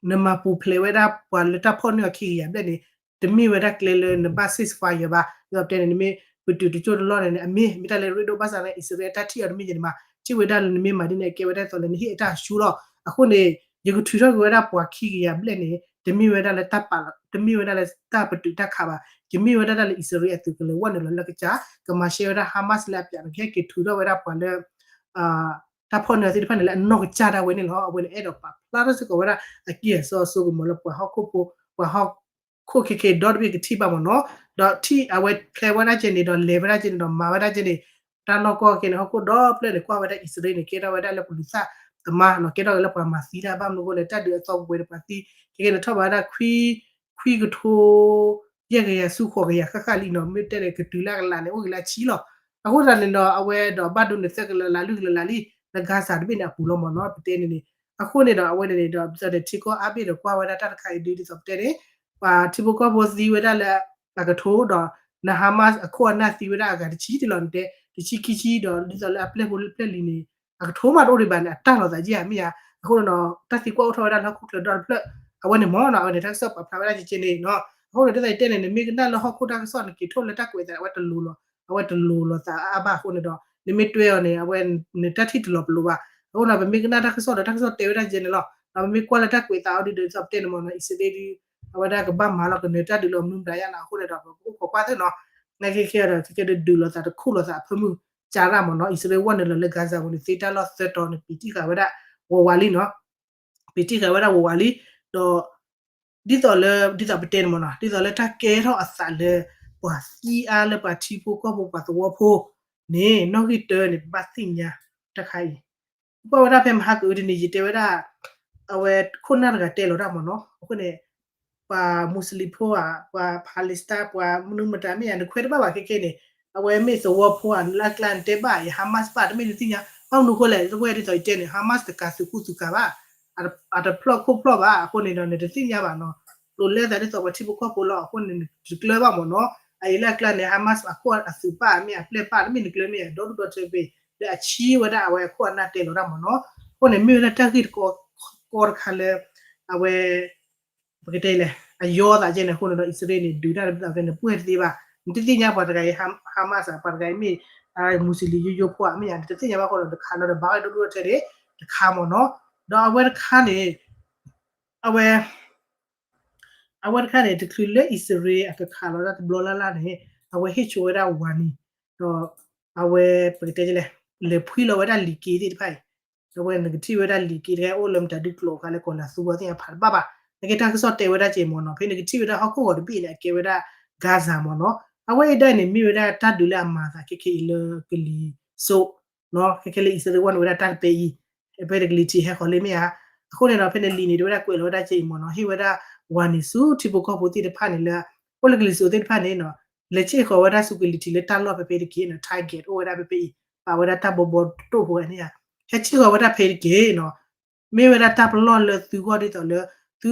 နမၤပူၤဖျဲးဝဲဒၣ်ပှၤလၢတၢ်ဖီၣ်န့ၢ်အီၤခံကယၤဘျဲၣ်န့ၣ် တမ့ၢ်ဝဲဒၣ်ကျဲလၢနဘၣ် ceasefire ဘၣ် ဒ်သိးပတဲန့ၣ် နမ့ၢ်ပတုာ်တကၠိၢ်တလီၢ်န့ၣ် အမ့ၢ် မ့ၢ်တၢ်လၢရ့ဒိၣ်ဘၣ်ဆၣ်န့ၣ် အံၣ်စရ့လးတၢ်ထံၣ်အီၤတမ့ၢ်ယဲန့ၣ်မး ထံၣ်ဝဲဒၣ်လၢနမ့ၢ်မၤဒ်န့ၣ် အကဲဝဲဒၣ်ဒ်သိးလၢနဟ့ၣ်အတၢ်အဆူလီၤ. အဃိန့ၣ် ယကထုးထီၣ်က့ၤဝဲဒၣ်ပှၤခံကယၤဘျဲၣ်န့ၣ် တမ့ၢ်ဝဲဒၣ်လၢတၢ်ပာ်လီၤ တမ့ၢ်ဝဲဒၣ်လၢတၢ်ပတုာ်တၢ်ခးဘၣ် ယမ့ၢ်ဝဲဒၣ်တၢ်လၢအံၣ်စရ့လးအသုးကလဲၤဝဲနုာ်လီၤလၢကစၢ် ကမၤရှဲဝဲဒၣ် Hamas လၢအပၠး ကဟဲက့ၤထုးထီၣ်ဝဲဒၣ်ပှၤလၢ တၢ်ဖီၣ်န့ၢ်အီၤသ့ၣ်တဖၣ်န့ၣ်လၢအနီၢ်ကစၢ်ဒၣ်ဝဲန့ၣ်လီၤ. အဝဲန့ၣ်အဲၣ်ဒိးပာ်ဖျါထီၣ်စ့ၢ်ကီးဝဲဒၣ် အကံၢ်အစီအစိကမီၤလၢပှၤဟီၣ်ခိၣ်ဖိ ပှၤဟီၣ်ခိၣ်ခဲခဲဒီတဘ့ၣ်ကထံၣ်ဘၣ်မ့ၢ်နီၤ ဒီးထံၣ်အဝဲဖျဲဝဲဒၣ်ကဲန့ၣ် ဒီးလဲၤဝဲဒၣ်ကဲန့ၣ် ဒီးမၤဝဲဒၣ်ကဲန့ၣ် တၢ်နီၢ်ကီၢ်ခဲန့ၣ် ဟီၣ်ခိၣ်ဒီဖျၢၣ်န့ၣ် ကွၢ်ဝဲဒၣ်အံၣ်စရ့လးန့ၣ် ကဲထီၣ်ဝဲဒၣ်လၢပလူၤသၣ်သမါနီၤ ကဲထီၣ်ဝဲလၢပှၤမၤသံတၢ် ဘၣ်မနုၤအဃိလဲၣ် တၢ်ဒုးအသီပူၤဝဲန့ၣ် ပှၤသံ ခဲခဲန့ၣ်ထီၣ်ဘးဝဲဒၣ် ခွံကထိ ယဲၢ်ကယၤဆူဃိးကယၤဃၣ်ဃၣ်လံနီၤ မ့ၢ်တဲန့ၣ် ကတုၤလၢအကလးန့ၣ် အိၣ်က့ၤလၢအဆံလီၤ. အဃိသတးန့ၣ်ဒီး အဝဲဒီးဘၣ်ဒိန့ၣ် သၢကလးလၢလွံၢ်ကလးလံ လၢ Gaza တဘ့ၣ်န့ၣ်အပူၤလီၤမ့ၢ်နီၤ ပတဲန့ၣ်န့ၣ် အဃိန့ၣ်ဒီး အဝဲန့ၣ်န့ၣ်ဒီး ဒ်သိးန့ၣ် ထံကီၢ်အါဘ့ၣ်ဒီးကွၢ်ဝဲဒၣ်တၢ်တခါအံၤဒ် ဒ်သိးပတဲန့ၣ် ပှၤထံဖိကီၢ်ဖိသံဝဲဒၣ်လၢ အကထိဒီး န Hamas အခိၣ်အနၢ်သံဝဲဒၣ်အဂၤတဆံတလီၤန့ၣ်တဲ တဆံခံဆံဒီး ဒ်သိးလၢအပျဲၢ်ဖိလၢပျဲၢ်လံၤန့ၣ် အကထိမးတအိၣ်ဒံးဘၣ်န့ၣ် အတၢ်လီၤသးယဲၢ်ဧါမ့ၢ်ဧါ. အဃိန့ၣ်ဒီး တၢ်သံကွၢ်အိၣ်ထီၣ်ဝဲဒၣ်လၢဟီၣ်ခိၣ်ချၢဒီတဖျၢၣ် အဝဲန့ၣ်မ့ၢ်နီၤ အဝဲန့ၣ် တၢ်ကစီၣ်ပာ်ဖျါဝဲဒၣ်ကဲကဲန့ၣ်နီၤ. အဃိန့ၣ် ဒ်သိးယတဲန့ၣ် နမ့ၢ်ကနၣ်လၢဟီၣ်ခိၣ်တၢ်ကစီၣ် နက့ၤထိၣ်လၢတၢ်ကွဲးသး အဝဲတလိၤလီၤ အဝဲတလိၤလီၤသးအါအါဘၣ်အဃိန့ၣ်ဒီး နမ့ၢ်တွဲအီၤန့ၣ် အဝဲ နတၢ်ထံၣ်တလီၤပလိာ်ဘၣ်. အဃိန့ၣ် ပမ့ၢ်ကနၣ်တၢ်ကစီၣ်ဒီး တၢ်ကစီၣ်တဲဝဲဒၣ်ကဲန့ၣ်လီၤ. ဒီးပမ့ၢ်ကွၢ်လၢတၢ်ကွဲးသးအီၤဒ်ဒီး ဒ်သိးပတဲန့ၣ်မ့ၢ်နီၤ အံၣ်စရ့လးဒ် အဝဲဒၣ်ကဘၣ်မၤလီၤကနၢၤတၢ်ဒုးလၢအမုၢ်မတၤယါနီၤ အဃိန့ၣ်ဒီး ပကအိၣ်ခိးကွၢ်သ့ၣ်နီၤ နာ်က့ခဲအံၤဒီး ကဲကဲဒုးလီၤသးတခူၣ်လီၤသးအဖၢမုၢ် ကၢ်ရၣ်မ့ၢ်နီၤ အံၣ်စရ့လးဝဲနုာ်လီၤလၢ Gaza ပူၤန့ၣ် သ့တၢ်လီၢ်သၢတီၤန့ၣ် ပံၤတံၢ်ဃာ်ဝဲဒၣ် ဝီၤဝးလံနီၤ ပံၤတံၢ်ဃာ်ဝဲဒၣ်ဝီၤဝးလံ ဒီး ဒ်သိးလၢ ဒ်သိးပတဲန့ၣ်မ့ၢ်နီၤ ဒ်သိးလၢတၢ်ကဲထီၣ်အသးလၢ ပှၤသံအါလၢပှၤထံဖိကီၢ်ဖိပှၤသဝီဖိန့ၣ် နီၣ်ဂံၢ်တၢန့ၣ် ပဘၣ်သ့ၣ်ညါတခါအံၤ ကွၢ်ဝဲဒၣ်ဖဲမဟါကအုတနံၤ ယတဲဝဲဒၣ် အဝဲခိၣ်နၢ်တဂၤတဲလီၤတၢ်မ့ၢ်နီၤ အဃိန့ၣ် ပှၤမူစလံဖိဧါ ပှၤ Palestine ပှၤမနုၤမတၤမ့ၢ်ဧါ နခွဲးတဘၣ်ဘၣ်ခဲခဲန့ၣ် အဝဲမ့ၢ်သဝီဖိဧါ လၢအကျါနတဲဘၣ်အံၤ Hamas ဘၣ် တမ့ၢ်နသ့ၣ်ညါ ဘၣ်မနုၤအဃိလဲၣ် တဝဲဒ်သိးယတဲန့ၣ် Hamas တကးသုးကူသုးကၤဘၣ် အတဖျီၣ်ခိၣ်ဖျီၣ်ဘၣ် အဃိန့ၣ်ဒီး နတသ့ၣ်ညါဘၣ်နီၤ ကျိၤလဲသးဒ်သိးပှၤထံဖိကီၢ်ဖိလီၤ အဃိန့ၣ် နတကျၢၤဘၣ်မ့ၢ်နီၤ အအံၤလၢအကျါန့ၣ် Hamas အခိၣ်အသုးပၣ်မ့ၢ်အပျဲၢ်ပၣ် တမ့ၢ်နကျၢၤမ့ၢ်ဧါ ဒီဒူၣ်ဒီထၢပ့ၤ လၢအဆံဝဲဒၣ်အဝဲအခိၣ်အနၢ်တဲလီၤတၢ်မ့ၢ်နီၤ. အဃိန့ၣ် မ့ၢ်ဝဲဒၣ်တၢ်ဂ့ၢ်တကီတခါလၢ အဝဲ ပကတဲလဲၣ် အယီသးကဲန့ၣ်အဃိန့ၣ်ဒီး အံၣ်စရ့လးန့ၣ် ဒုးတၢ်ဒီးပှဲၤတသ့ဘၣ်. နတသ့ၣ်ညါပှၤတဂၤအံၤ Hamas ပှၤတဂၤအံၤမ့ၢ် Muslim ယိယိဖိဧါ မ့ၢ်ဧါ နတသ့ၣ်ညါဘၣ်အဃိဒီး တခါလီၤဒီး ဘၣ်ဂဲၤဒိၣ်ဒိၣ်ထဲန့ၣ် တခါမ့ၢ်နီၤ. ဒီးအဝဲတခါန့ၣ် အဝဲ အဝဲတခါန့ၣ် တချုးလၢအံၣ်စရ့လးအကခးလီၤတၢ်တဘျီလၢ်လၢ်န့ၣ် အဝဲဟ့ၣ်ဆိဝဲဒၣ် warning ဒီး အဝဲပကတဲလဲၣ် လဲၤဖှံလီၤဝဲဒၣ်လံာ်က့သ့ၣ်တဖၣ်အံၤ အဝဲနကထံၣ်ဝဲဒၣ်လံာ်က့တခါအိၣ်လၢမတၤဒုကျိာ်အခါလၢကီၤလၤသူဝဲသ့ၣ်ညါဖးတဘၣ်ဘၣ်. နက့တၢ်ကစီၣ်တဲဝဲဒၣ်က့မ့ၢ်နီၤ ဖဲနကထံၣ်ဝဲဒၣ်ဟီၣ်ခိၣ်ဂီၤတဘ့ၣ်န့ၣ် အကဲဝဲဒၣ် Gaza မ့ၢ်နီၤ. အဝဲအံၤဒၣ်န့ၣ် မ့ၢ်ဝဲဒၣ်တၢ်ဒုးလၢအမၤသးခဲခဲအံၤလၢကလံၤစိး ခဲခဲလၢအံၣ်စရ့လးဝဲန့ၣ်ဝဲဒၣ်တၢ်တပဲအံၤ ဖဲတကလံၤထံးဟဲဃီၤလံမ့ၢ်ဧါ. အဃိန့ၣ်ဒီး ဖဲန့ၣ်လံာ်န့ၣ် တဲဝဲဒၣ်ကွဲးလီၤဝဲဒၣ်က့အံၤမ့ၢ်နီၤ ဟ့ၣ်ဝဲဒၣ် warning ဆူထံဖိကီၢ်ဖိသ့ၣ်တဖၣ်န့ၣ်လၢ အိၣ်လၢကလံၤစိးသ့ၣ်တဖၣ်န့ၣ်နီၤ လဲၤဆ့ၣ်ဃီၤဝဲဒၣ်ဆူကလံၤထံးလၢတၢ်လီၢ်ဖဲဖဲတက့ၢ်နီၤ target အိၣ်ဝဲဒၣ်ဖဲဖဲအံၤ ပာ်ဝဲဒၣ်တၢ်ဘီဘီတိၢ်ဖိဝဲန့ၣ်ဧါ ဟဲဆ့ၣ်ဃီၤဝဲဒၣ်ဖဲတက့ၢ်နီၤ မ့ၢ်ဝဲဒၣ်တၢ်ပလီၢ်လၢသုဂီၢ်ဒ်သိးလၢ သု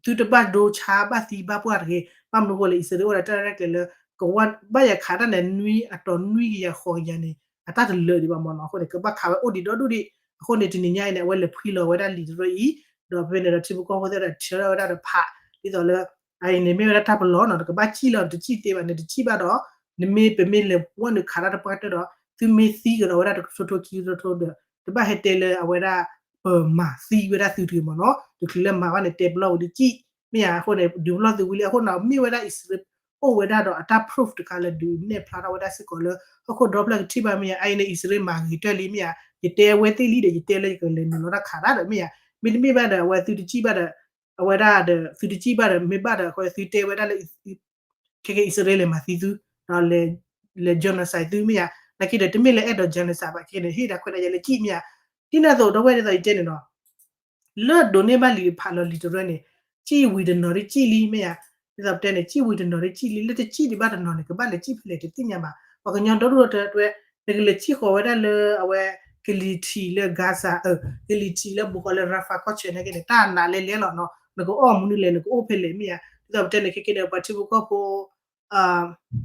သုတဘၣ်ဒိဆါဘၣ်သံဘၣ်ပှၢ်တဂ့ၤ. ဘၣ်မနုၤအဃိလဲၣ် အံၣ်စရ့လးအိၣ်ဒီးတၢ်ရဲၣ်ကျဲၤလၢ ကဝၢ်ဘၣ်ယၤခးတၢ်န့ၣ် နွံအတီၤနွံကယၤဃိးကယၤန့ၣ် အတၢ်တလၢာ်ဒံးဘၣ်မ့ၢ်နီၤ. အဃိန့ၣ် ကဘၣ်ခးဝဲအိၣ်ဒံးဒီဒူၣ်ဒံး. အဃိန့ၣ် တနံၤညါအံၤန့ၣ် အဝဲလဲၤဖှံလီၤဝဲဒၣ်လံာ်တရၢအံၤ ဒီးဖဲန့ၣ်ဒီးထံဖိကီၢ်ဖိသ့ၣ်ဒီးထၢထီၣ်ဝဲဒၣ်ဒီးဖး ဒ်သိးလၢ အအံၤန့ၣ်မ့ၢ်ဝဲဒၣ်တၢ်ပလီၢ်နီၤ နကဘၣ်စံၣ်လီၤ နတစံၣ်သ့ဘၣ် နတစံၣ်ဘၣ်ဒီး နမ့ၢ်ပမ့ၢ်လဲၤဝဲနုာ်ခးတၢ်တပှၢ်တၢၢ်ဒီး သုမ့ၢ်သံကဒီးဝဲဒၣ်တကထိထိခံကထိထိဒီး တဘၣ်ဟဲတဲလၢအဝဲဒၣ် ပမၤသံဝဲဒၣ်သုတဂ့ၤမ့ၢ်နီၤ. တချုးလၢမၤဘၣ်န့ၣ် တဲပလီၢ်ဝံၤတစံၣ် မ့ၢ်ဧါ. အဃိန့ၣ် ဒုးပလီၢ်သုဝံၤလံ အဃိန့ၣ် မ့ၢ်ဝဲဒၣ်အံၣ်စရ့လး အိၣ်ဝဲဒၣ်ဒီးအတၢ် proof တခါလၢဒုးနဲၣ်ဖျါထီၣ်ဝဲဒၣ်စ့ၢ်ကီးလၢ ဟီၣ်ခိၣ်ဒီဖျၢၣ်ကထံၣ်ဘၣ်မ့ၢ်ဧါ. အအံၤန့ၣ် အံၣ်စရ့လးမၤဂ့ၤတၢၢ်လံမ့ၢ်ဧါ. ယတဲအဝဲသ့ၣ်လံဒီး ယတဲလၢယကလဲၤနုာ်လီၤတၢ်ခးတၢ်ဒီးမ့ၢ်ဧါ. မ့တမ့ၢ်ဘၣ်ဒီး အဝဲသုတစံၣ်ဘၣ်ဒီး အဝဲဒၣ်ဒီး သုတစံၣ်ဘၣ်ဒီး မ့ၢ်ဘၣ်ဒီး အဃိသုတဲဝဲဒၣ်လၢ ခဲကဲအံၣ်စရ့လးလဲၤမၤသံသု ဒီးလဲၤ genocide သုမ့ၢ်ဧါ. နာ်က့ဒီး တမ့ၢ်လၢအဲၣ်ဒိး genocide ဘၣ် ခဲန့ၣ် ဟ့ၣ်ဒၣ်ခွဲးဒၣ်ယၤလၢစံၣ်မ့ၢ်ဧါ. ဒ်န့ၣ်အသိး ဒီပုၢ်ဝဲၢ်ဒ်သိးယတဲန့ၣ်နီၤ လၢဒိးန့ၢ်ဘၣ်လံာ်ဖးလီၤလံာ်တရၢန့ၣ် စံၣ်ဝံၤတနီၤဒ်စံၣ်လံမ့ၢ်ဧါ. ဒ်သိးပတဲန့ၣ် စံၣ်ဝံၤတနီၤဒ်စံၣ်လံ လၢတစံၣ်ဒံးဘၣ်တနီၤန့ၣ် ကဘၣ်လဲၤစံၣ်ဖဲလဲၣ်တသ့ၣ်ညါဘၣ်. ပှၤကညီဒီဒူၣ်ဒီတၢ်တဲ နကလဲၤစံၣ်ဃီၤဝဲဒၣ်လၢအဝဲ ကလံၤထံးလၢ Gaza အၢ ကလံၤထံးလၢဘူးဃီၤလၢ Rafah ကီၢ်ဆၢနာ်က့န့ၣ် တၢ်နာ်လဲလဲလီၤနီၤ. နကအိၣ်မနုၤလဲၣ် နကအိၣ်ဖဲလဲၣ်မ့ၢ်ဧါ. ဒ်သိးပတဲန့ၣ် ခဲကဲန့ၣ် ပှၤထံဖိကီၢ်ဖိ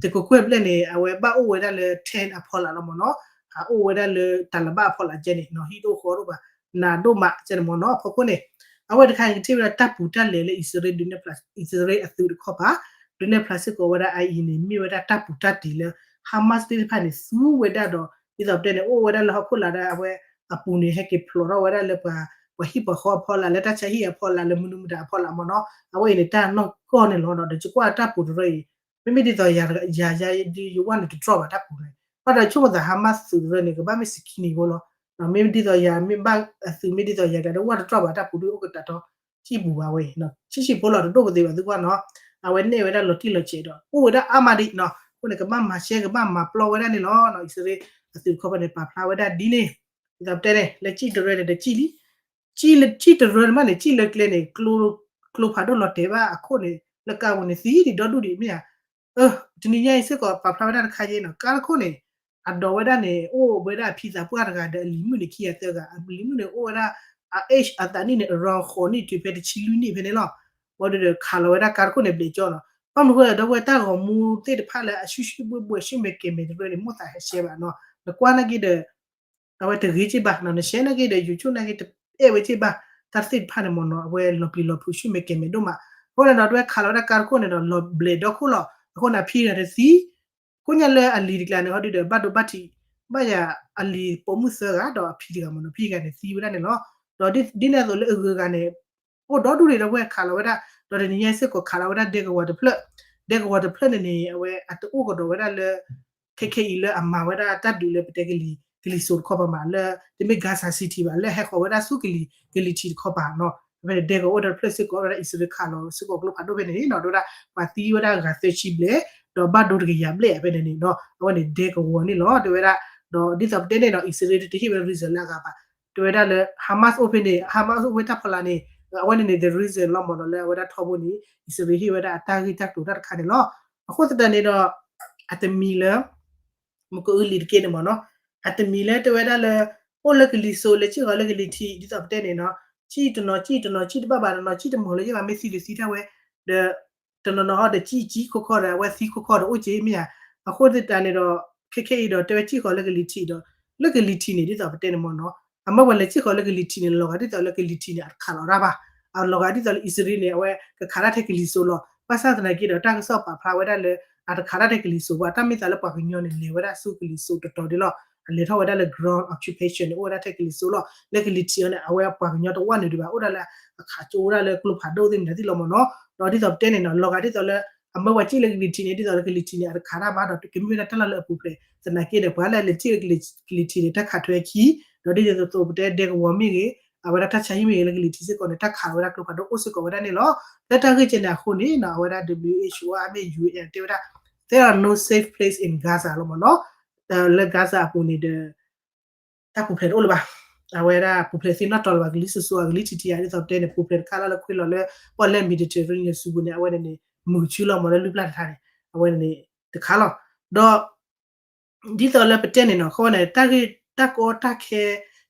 တကကွဲၢ်ဘျဲၣ်န့ၣ် အဝဲဘၣ်အိၣ်ဝဲဒၣ်လၢ tent အဖီလာ်လီၤမ့ၢ်နီၤ. အအိၣ်ဝဲဒၣ်လၢတၢ်လၤဘၣ်အဖီလာ်ကဲန့ၣ်နီၤ ဟံၣ်တအိၣ်ဃီတအိၣ်ဘၣ် နးဒိၣ်မးကဲန့ၣ်မ့ၢ်နီၤ. အဖီခိၣ်န့ၣ် အဝဲတခါန့ၣ် ကထံၣ်ဝဲဒၣ်တၢ်ပူၤတၢ်လဲၤလၢအံၣ်စရ့လးဒုးနဲၣ်ဖျါ အံၣ်စရ့လးအသုးတခီပၤ ဒုးနဲၣ်ဖျါစ့ၢ်ကီးဝဲဒၣ်အအံၤန့ၣ် မ့ၢ်ဝဲဒၣ်တၢ်ပူၤတၢ်တံၤလၢ Hamas သ့ၣ်တဖၣ်န့ၣ် သူဝဲဒၣ်ဒီး ဒ်သိးပတဲန့ၣ် အိၣ်ဝဲဒၣ်လၢဟီၣ်ခိၣ်လာ်ဒၣ်အဝဲ အပူၤန့ၣ် ဟဲက့ၤဖျိးထီၣ်ဝဲဒၣ်လၢပှၤ ပှၤဟံၣ်ပှၤဃီအဖီလာ် လၢတၢ်ဆါဟံၣ်အဖီလာ် လၢမနုၤမတၤအဖီလာ်မ့ၢ်နီၤ. အဝဲအံၤန့ၣ် တၢ်နီၢ်ကီၢ်န့ၣ်လီၤနီၤ. ဒီးယကွၢ်တၢ်ပူၤတရၢအံၤ မ့မ့ၢ်ဒ်သိးယၤ ယၤ ယၤ ယဝဲန့ၣ်တတြီၢ်ဘၣ်တၢ်ပူၤန့ၣ် ဘၣ်ဒီးဆိကမိၣ်သး Hamas သုးတရၢန့ၣ် ကဘၣ်မ့ၢ်စကံန့ၣ်ဖိလီၤ. မ့မ့ၢ်ဒ်သိးယၤ မ့ၢ်ဘၣ်အသုးမ့ၢ်ဒ်သိးယၤကျါဒီး ဝဲတတြီၢ်ဘၣ်တၢ်ပူၤဒ်အိၣ်ကတးဒီး စံၣ်ပူၤဘၣ်ဝဲအံၤ ဆံးဆံးဖိလီၤ တဒိၣ်ကသ့ဘၣ်သုကွၢ်နီၤ. အဝဲနဲၣ်ဝဲဒၣ်လီၤတံၢ်လီၤဆဲးဒီး အိၣ်ဝဲဒၣ်အါမးဒံးနီၤ. အဃိန့ၣ် ကဘၣ်မၤရှဲ ကဘၣ်မၤပျီဝဲဒၣ်န့ၣ်လီၤ. အံၣ်စရ့လးအသုးတခီပၤန့ၣ် ပာ်ဖျါဝဲဒၣ်ဒ်န့ၣ် ဒ်သိးပတဲန့ၣ် လၢစံၣ်တရၢန့ၣ် တစံၣ်လံ စံၣ်လၢစံၣ်တရၢန့ၣ်မးန့ၣ် စံၣ်လၢကျဲန့ၣ် ကျိဖးဒိၣ်လီၤတဲာ်ဘၣ်အခိၣ်န့ၣ် လၢကါပူၤန့ၣ် သံဒံးဒီဒူၣ်ဒံးမ့ၢ်ဧါ. တနံၤညါအံၤစ့ၢ်ကီး ပာ်ဖျါဝဲဒၣ်တခါယဲနီၤ ကါတခိၣ်န့ၣ် အဒိးဝဲဒၣ်န့ၣ် အိၣ်ဝဲဒၣ်အဖံသးပှၢ်တဂၤဒီးအလံၤမုၣ်န့ၣ် ခံဂၤသၢဂၤ အလံၤမုၣ်န့ၣ် အိၣ်ဝဲဒၣ် အ age အသးနံၣ်န့ၣ် around ဃိးနံၣ်တုၤဖဲတဆံလွံၢ်နံၣ်ဖဲန့ၣ်လီၤ. ဝံၤဒီးခးလီၤဝဲဒၣ်ကါတခိၣ်န့ၣ် ဘျဲးကၠီလီၤ. ဘၣ်မနုၤဃိလဲၣ် ဒီးဝဲတၢ်ဂီၤမူသ့ၣ်တဖၣ်လၢအဆူၣ်ဆူၣ်ဘှဲၣ်ဘှဲၣ် ဆူၣ်မဲာ်ကဲၤမဲာ်တရၢန့ၣ် မိၣ်သးဟဲရှဲဘၣ်နီၤ. နကွၢ်နာ်က့ဒီး အဝဲတဂ့ၤက့ဘၣ်နီၤ နရှဲနာ်က့ဒီး YouTube နာ်က့တအဲၣ်ဝဲက့ဘၣ် တၢ်သ့ၣ်တဖၣ်န့ၣ်မ့ၢ်နီၤ အဝဲလီၤပျံၤလီၤဖုး ဆူၣ်မဲာ်ကဲၤမဲာ်ဒိၣ်မး. အဃိန့ၣ်ဒီး တဝဲခးလီၤဝဲဒၣ်ကါတခိၣ်န့ၣ်ဒီး လီၤဘျဲးဒီခိၣ်လီၤ. အဃိန့ၣ် အဖံဂၤတသံ ကိးညါလၢအလံၤတကျါန့ၣ် ဟီဒုဒီး ဘၣ်ဒိဘၣ်ထံး ဘၣ်ယၤအလံၤပိာ်မုၣ်သၢဂၤ ဒီးအဖံတဂၤမ့ၢ်နီၤ ဖံဂၤန့ၣ်သံဝဲဒၣ်န့ၣ်လီၤ. ဒီးဒ်န့ၣ်အသိးလၢအဂုၤအဂၤန့ၣ် အိၣ်ဒီဒူၣ်န့ၣ် တဝဲခးလီၤဝဲဒၣ် ဒီးတနံၤညါစ့ၢ်ကီးခးလီၤဝဲဒၣ်ဒဲကဝီၤတဖျၢၣ် ဒဲကဝီၤတဖျၢၣ်န့ၣ်န့ၣ် အဝဲအတအိၣ်ကဒီးဝဲဒၣ်လၢ ခဲခဲအံၤလၢအမၤဝဲဒၣ်တၢ်ဒုးလၢပတဲကလံၤ ကလံၤစိးတခီပၤမး လၢတမ့ၢ် Gaza City ဘၣ် လၢဟဲဃီၤဝဲဒၣ်ဆူကလံၤ ကလံၤထံးတခီပၤနီၤ. ဖဲန့ၣ် ဒဲကဝီၤအိၣ်ဒီးတဖျၢၣ်စ့ၢ်ကီး ဝဲဒၣ်အံၣ်စရ့လးခးလီၤစ့ၢ်ကီးကျိဖးဒိၣ်ဖဲန့ၣ်နီၤ တဲဝဲဒၣ် ပှၤသံဝဲဒၣ်ဂၤသၢဆံဘျဲၣ် ဒီးဘၣ်ဒိတကယၤဘျဲၣ်ဖဲန့ၣ်န့ၣ်နီၤ အဝဲန့ၣ်ဒဲကဝီၤန့ၣ်လီၤ တဲဝဲဒၣ်. ဒီးဒ်သိးပတဲန့ၣ်နီၤ အံၣ်စရ့လးတဟ့ၣ်ဝဲ reason လၢအဂၤဘၣ် တဲဝဲဒၣ်လၢ Hamas အိၣ်ဖဲန့ၣ် Hamas အိၣ်ဖဲတၢ်ဖီလာ်န့ၣ် အဝဲန့ၣ်န့ၣ် the reason လီၤမ့ၢ်နီၤ လၢအဝဲဒၣ်ထီဘိန့ၣ် အံၣ်စရ့လးဟ့ၣ်ဝဲဒၣ်အတၢ်ဂ့ၢ်တၢ်ကျိၤတၢ်တခါန့ၣ်လီၤ. အဃိသတးန့ၣ်ဒီး အတမံၤလၢ မ့ၢ်ကအုလံၤတက့ၢ်န့ၣ်မ့ၢ်နီၤ အတမံၤလၢတဲဝဲဒၣ်လၢ အိၣ်လၢကလံၤစိးလၢစံၣ်ဃီၤလၢကလံၤထံး ဒ်သိးပတဲန့ၣ်နီၤ စံၣ်တနီၤစံၣ်တနီၤစံၣ်တဘၣ်ဘၣ်တနီၤ စံၣ်တမုာ်လၢယဲၢ်ဘၣ် မ့ၢ်သံဒုးသံတၢ်ဝဲ ဒီး တနီၤနီၤဟီဒီးစံၣ်စံၣ်ခိၣ်ခီဒီး အဝဲသံခိၣ်ခီဒီးအိၣ်က့မ့ၢ်ဧါ. အဃိသတးန့ၣ်ဒီး ခဲခဲအံၤဒီး တဲဝဲစံၣ်ဃီၤလၢကလံၤထံးဒီး လၢကလံၤထံးန့ၣ် ဒ်သိးပတဲန့ၣ်မ့ၢ်နီၤ အမၢပှၤလဲၤစ့ၢ်ကီးလၢကလံၤထံးန့ၣ် လီၤဂာ်ဒ်သိးလၢကလံၤထံးန့ၣ် အတခးလီၤတၢ်ဘၣ်. အလီၤဂာ်ဒ်သိးလၢအံၣ်စရ့လးန့ၣ် အဝဲကခးတၢ်ထဲကလံၤစိးလီၤ. ဘၣ်ဆၣ်သနာ်က့ဒီး တၢ်ကစီၣ်ပာ်ဖျါဝဲဒၣ်လၢ အတခးတၢ်ထဲကလံၤစိးဘၣ်. တၢ်မ့ၢ်သးလၢပှၤကညီန့ၣ် လဲၤဝဲဒၣ်ဆူကလံၤစိးတတီၤဒ်လီၤ. အလဲၤထီၣ်ဝဲဒၣ်လၢ ground occupation န့ၣ် အိၣ်ဝဲဒၣ်ထဲကလံၤစိးလီၤ. လၢကလံၤထံးအံၤန့ၣ် အဝဲပှၤကညီတဝၣ်နုာ်ဒံးဘၣ် အိၣ်ဒၣ်လၢအခးကၠိဝဲဒၣ်လၢကျိဖးဒိၣ်သ့ၣ်မတၤသ့ၣ်လီၤမ့ၢ်နီၤ. ဒီးဒ်သိးပတဲန့ၣ်နီၤ လီၤဂာ်ဒ်သိးလၢ အမၢပှၤစ့ၢ်လၢကလံၤထံးန့ၣ် ဒ်သိးလၢကလံၤထံးန့ၣ် အတခးတၢ်ဘၣ်ဒီး ကမ့ၢ်ဝဲဒၣ်တၢ်လီၢ်လၢအပူၤဖျဲး သနာ်က့ဒီး ပှၤလၢအလဲၤစ့ၢ်လၢကလံၤထံးန့ၣ် တၢ်ခးထွဲခံ ဒီးဒ်သိးသိးပတဲဒဲကဝီၤမ့ၢ်ဂ့ၤ အဝဲဒၣ်တၢ်ဆါဟံၣ်မ့ၢ်ဂ့ၤ လၢကလံၤထံးစ့ၢ်ကီးန့ၣ် တၢ်ခးလီၤဝဲဒၣ်ကျိဖးဒိၣ်အိၣ်စ့ၢ်ကီးဝဲဒၣ်န့ၣ်လီၤ. လၢတၢ်ဂ့ၢ်ကဲန့ၣ်အဃိန့ၣ်နီၤ အဝဲဒၣ် WHO အမ့ၢ် UN တဲဝဲဒၣ် there are no safe place in Gaza လီၤမ့ၢ်နီၤ. လၢ Gaza အပူၤန့ၣ်ဒီး တၢ်ပူၤဖျဲးတအိၣ်လၢၤဘၣ်. အဝဲဒၣ်ပူၤဖျဲးသ့ၣ်နီၣ်တီၤလၢၤဘၣ် ကလံၤစိးစိးအကလံၤထံးထံးဧါ ဒ်သိးပတဲန့ၣ် ပူၤဖျဲးတခါလီၤလၢခွ့လီၤလၢ ပီၣ်လဲၣ် Mediterranean စူပူၤန့ၣ် အဝဲန့ၣ်န့ၣ် မုာ်ဆူလီၤမ့ၢ်လၢလုၢ်ပျၢ်တခါန့ၣ် အဝဲန့ၣ်န့ၣ် တခါလီၤ. ဒီး ဒ်သိးလၢပတဲန့ၣ်နီၤ အဃိန့ၣ် တၢ်ဂ့ၢ်တၢ်ကီတၢ်ခ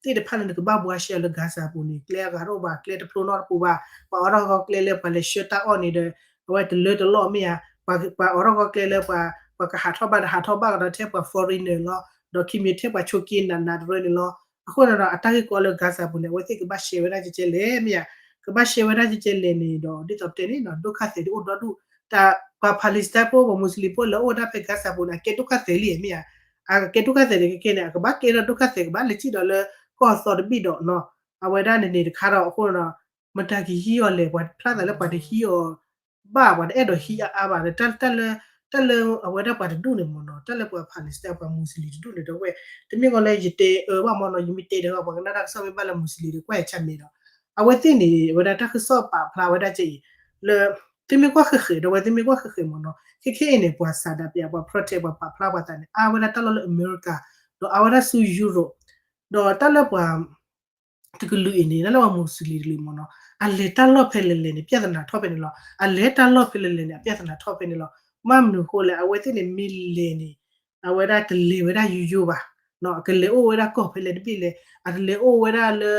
ဲသ့ၣ်တဖၣ်န့ၣ် နကဘၣ်ဘှါရှဲအီၤလၢ Gaza အပူၤန့ၣ် ကျဲအဂၤတအိၣ်ဘၣ် ကျဲတဖျိနီတပူၤဘၣ် ပှၤအိးထီၣ်ဂီၤကျဲလၢပှၤလဲၤဆှၢတၢ်အီၣ်န့ၣ်ဒီး အဝဲတလၢတလီၢ်မ့ၢ်ဧါ ပှၤအိးထီၣ်ဂီၤကျဲလၢပှၤ ပှၤကဟးထီၣ်ဘၣ်ဒီးဟးထီၣ်ဘၣ်ကဒီးထဲပှၤ foreigner လီၤ ဒီးခံမံၤထဲပှၤဆိးက့နးနးတရၢန့ၣ်လီၤ. အဃိန့ၣ်ဒီး အတၢ်ဂ့ၢ်ကီလၢ Gaza ပူၤန့ၣ် အဝဲသ့ၣ်ကဘၣ်ရှဲဝဲဒၣ်ကဲကဲလဲၣ်မ့ၢ်ဧါ ကဘၣ်ရှဲဝဲဒၣ်ကဲကဲလဲၣ်န့ၣ်ဒီး ဒ်သိးပတဲန့ၣ်နီၤ ဒုက္ခသည်တအိၣ်ဒီဒူၣ် တၢ်ပှၤ Palestine ဖိ ပှၤ Muslim ဖိလၢအိၣ်ဝဲဒၣ်ဖဲ Gaza ပူၤန့ၣ် အကဲဒုက္ခသည်လံမ့ၢ်ဧါ အကဲဒုက္ခသည်န့ၣ် ကဲကဲန့ၣ် အကဘၣ်ကဲထီၣ်ဒုက္ခသည် ကဘၣ်လဲၤစံၣ်ဒီးလၢကီၢ်အသီတဘ့ၣ်ဒီးနီၤ အဝဲဒၣ်န့ၣ်န့ၣ်တခါဒီးအဃိန့ၣ်ဒီး မတၤကဟံးအီၤလဲၣ် ပှၤဖျါသးလၢပှၤတဟံးအီၤ ဘၣ်ပှၤတအဲၣ်ဒိးဟံးအါအါဘၣ်ဒီး တၢ်လၢ တၢ်လၢအဝဲဒၣ်ပှၤတဒူၣ်န့ၣ်မ့ၢ်နီၤ တၢ်လၢပှၤ Palestine ပှၤ Muslim တဒူၣ်န့ၣ်ဒီးဝဲ တမ့ၢ်ကီးလၢယတဲအၢဘၣ်မ့ၢ်နီၤ ယမ့ၢ်တဲဒီးပှၤကနၣ်တၢ်ကစီၣ်မ့ၢ်ဘၣ်လၢ Muslim ဒီးကွၢ်ယဆၢမ့ၢ်ဒီး အဝဲသ့ၣ်န့ၣ် အဝဲဒၣ်တၢ်ကစီၣ်ပာ်ဖျါဝဲဒၣ်ကဲအံၤ လၢ သုမ့ၢ်ကွၢ်ဃဲးဃဲးဒီးဝဲသုမ့ၢ်ကွၢ်ဃဲးဃဲးမ့ၢ်နီၤ ခဲခဲအံၤန့ၣ် ပှၤဆန္ဒပြ ပှၤ protest ပှၤပာ်ဖျါပှၤသးန့ၣ် အါဝဲဒၣ်တၢ်လီၢ်လၢအမဲရကၤ ဒီးအါဝဲဒၣ်ဆူ Europe ဒီးတၢ်လၢပှၤ တကလုာ်အံၤန့ၣ် တၢ်လၢပှၤ Muslim တကလုာ်မ့ၢ်နီၤ အလဲၤတၢ်လီၢ်ဖဲလဲၣ်လဲၣ်န့ၣ် ပြဿနာထီၣ်ဖဲန့ၣ်လီၤ. အလဲၤတၢ်လီၢ်ဖဲလဲၣ်လဲၣ်န့ၣ် အပြဿနာထီၣ်ဖဲန့ၣ်လီၤ. မ့ၢ်မနုၤအဃိလဲၣ် အဝဲသ့ၣ်န့ၣ်မ့ၢ်လဲၤန့ၣ် အဝဲဒၣ်တလဲၤဝဲဒၣ်ယိယိဘၣ် အကလဲၤအိၣ်ဝဲဒၣ်ကီၢ်ဖဲလဲၣ်တဘ့ၣ်လဲၣ် အတလဲၤအိၣ်ဝဲဒၣ်လၢ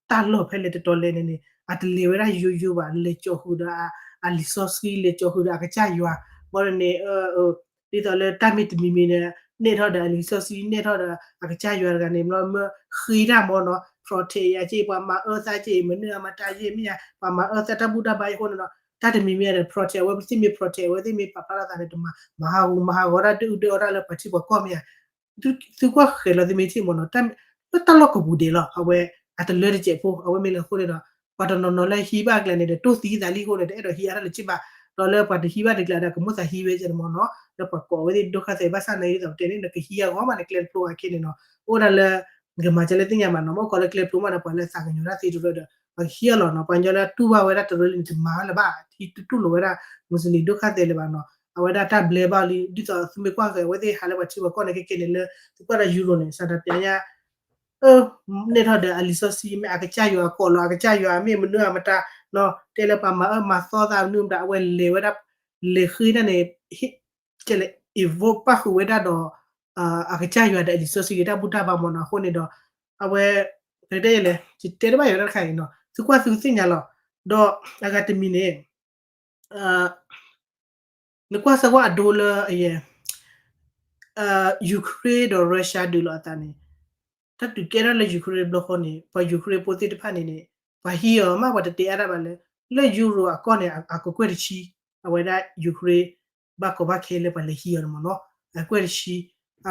တၢ်လီၢ်ဖဲလဲၣ်တတီၤလဲၣ်န့ၣ်န့ၣ် အတလဲၤဝဲဒၣ်ယိယိဘၣ် လဲၤကၠီဃုာ်ဒီး အလံာ်စီဆှံ လဲၤကၠီဃုာ်ဒီးအကစၢ်ယွၤ ဘၣ်ဒီးန့ၣ် ဒ်သိးလၢတၢ်မ့ၢ်တမံၤမံၤန့ၣ် နဲၣ်ထီၣ်ဒီးအလံာ်စီဆှံ နဲၣ်ထီၣ်ဒီးအကစၢ်ယွၤတဂၤန့ၣ် မ့ၢ်ဃ့တၢ်မ့ၢ်နီၤ protest ယၤက့ ပှၤမၤအၢသးက့ မနုၤအမၤတၢ်ယ့ၢ်မ့ၢ်ယၤ ပှၤမၤအၢသးတၢ်ဘူၣ်တၢ်ဘါအံၤအဃိန့ၣ်ဒီး တၢ်တမံၤမံၤဒီး protest အဝဲသ့ၣ်မ့ၢ် protest အဝဲသ့ၣ်မ့ၢ်ပာ်ဖျါထီၣ်သးန့ၣ် တမၤ မၤဟးဂူာ်မၤဟးဂီၤတၢ်ဒုၣ်အူဒၢအီတၢ်လၢပှၤထံပှၤကီၢ်မ့ၢ်ယၤ သုကွၢ်ဃဲးလီၤသုမ့ၢ်ထံၣ်မ့ၢ်နီၤ လၢတၢ်လီၢ်ကပူၤဒဲးလီၤ အဝဲအတလၢတစဲးဖိ အဝဲမ့ၢ်လဲၤအဃိန့ၣ်ဒီး ပှၤတနီၤနီၤလၢဟံးဘၣ်အကျဲန့ၣ်ဒီး တိၢ်သံသးလံအဃိန့ၣ် တအဲၣ်ဒိးဟံးအါတၢ်လၢၤဘၣ် ဒီးလၢပှၤတဟံးဘၣ်တကျဲဒီး ကမိၣ်သးဟံးဝဲကဲန့ၣ်မ့ၢ်နီၤ လၢပှၤကိးဝဲသ့ၣ်ဒုက္ခသည် ဘၣ်ဆၣ်န့ၣ်ဒ်သိးပတဲန့ၣ် နကဟံးအဂီၢ်မးန့ၣ် ကျဲတဖျိအခဲန့ၣ်နီၤ အိၣ်ဒၣ်လၢ နကမၤကဲလၢသ့ၣ်ညါမးနီၤ မ့ၢ်အိၣ်ကီးလၢကျဲတဖျိမးဒီး ပှၤလၢသးကညီၤတၢ်သ့တရၢဒီး ပှၤကဟံးအီၤလီၤနီၤ ပှၤကညီလၢတူၢ်ဘၣ်ဝဲဒၣ်တရၢလံန့ၣ် တမၤဝဲလၢၤဘၣ် ဟံးတူၢ်လိာ်ဝဲဒၣ် Muslim ဒုက္ခသည်လၢၤဘၣ်နီၤ အဝဲဒၣ်တၢ်ဘျဲဘၣ်လံ ဒ်သိးသုမ့ၢ်ကွၢ်ဃဲး အဝဲသ့ၣ်ဟးလၢပှၤထံပှၤကီၢ်န့ၣ် ခဲကဲန့ၣ်လၢ သုကွၢ်ဒီး Euro န့ၣ် ဆန္ဒပြညါ အၢ နဲၣ်ထီၣ်ဒီးအလံာ်စီဆှံ မ့ၢ်အကစၢ်ယွၤအကိးလီၤ အကစၢ်ယွၤမ့ၢ်မနုၤအမတၤနီၤ တဲလၢပှၤမၤအၢမၤသီသးမနုၤမတၤ အဝဲလဲၤဝဲဒၣ် လဲၤဃ့တၢ်န့ၣ် ဟ့ၣ် ကဲလဲၣ် invoke ပၣ်ဃုာ်ဝဲဒၣ်ဒီး အကစၢ်ယွၤဒီးအလံာ်စီဆှံ တၢ်ဘူၣ်တၢ်ဘါမ့ၢ်နီၤ အဃိန့ၣ်ဒီး အဝဲ ပကတဲလဲၣ် ယတဲတဘၣ်ယွၤတၢ်တခါအံၤနီၤ သုကွၢ်သုသ့ၣ်ညါလီၤ ဒီးအဂၤတမံၤန့ၣ် နကွၢ်စၢၤကွၢ်အဒိလၢအယဲၢ် Ukraine ဒီး Russia ဒုးလိာ်အသးန့ၣ် တၢ်ဒုးကဲထီၣ်လၢ Ukraine တဘျီဃီန့ၣ် ပှၤ Ukraine ဖိသ့ၣ်တဖၣ်န့ၣ်န့ၣ် ပှၤဟံးအီၤမး ပှၤတတဲအါတၢ်ဘၣ်လၢ လၢ Euro အကီၢ်န့ၣ် အကကွဲၢ်တဆံ အဝဲဒၣ် Ukraine ဘၣ်ကီဘၣ်ခဲလၢပှၤလဲၤဟံးအီၤန့ၣ်မ့ၢ်နီၤ အကွဲၢ်တဆံ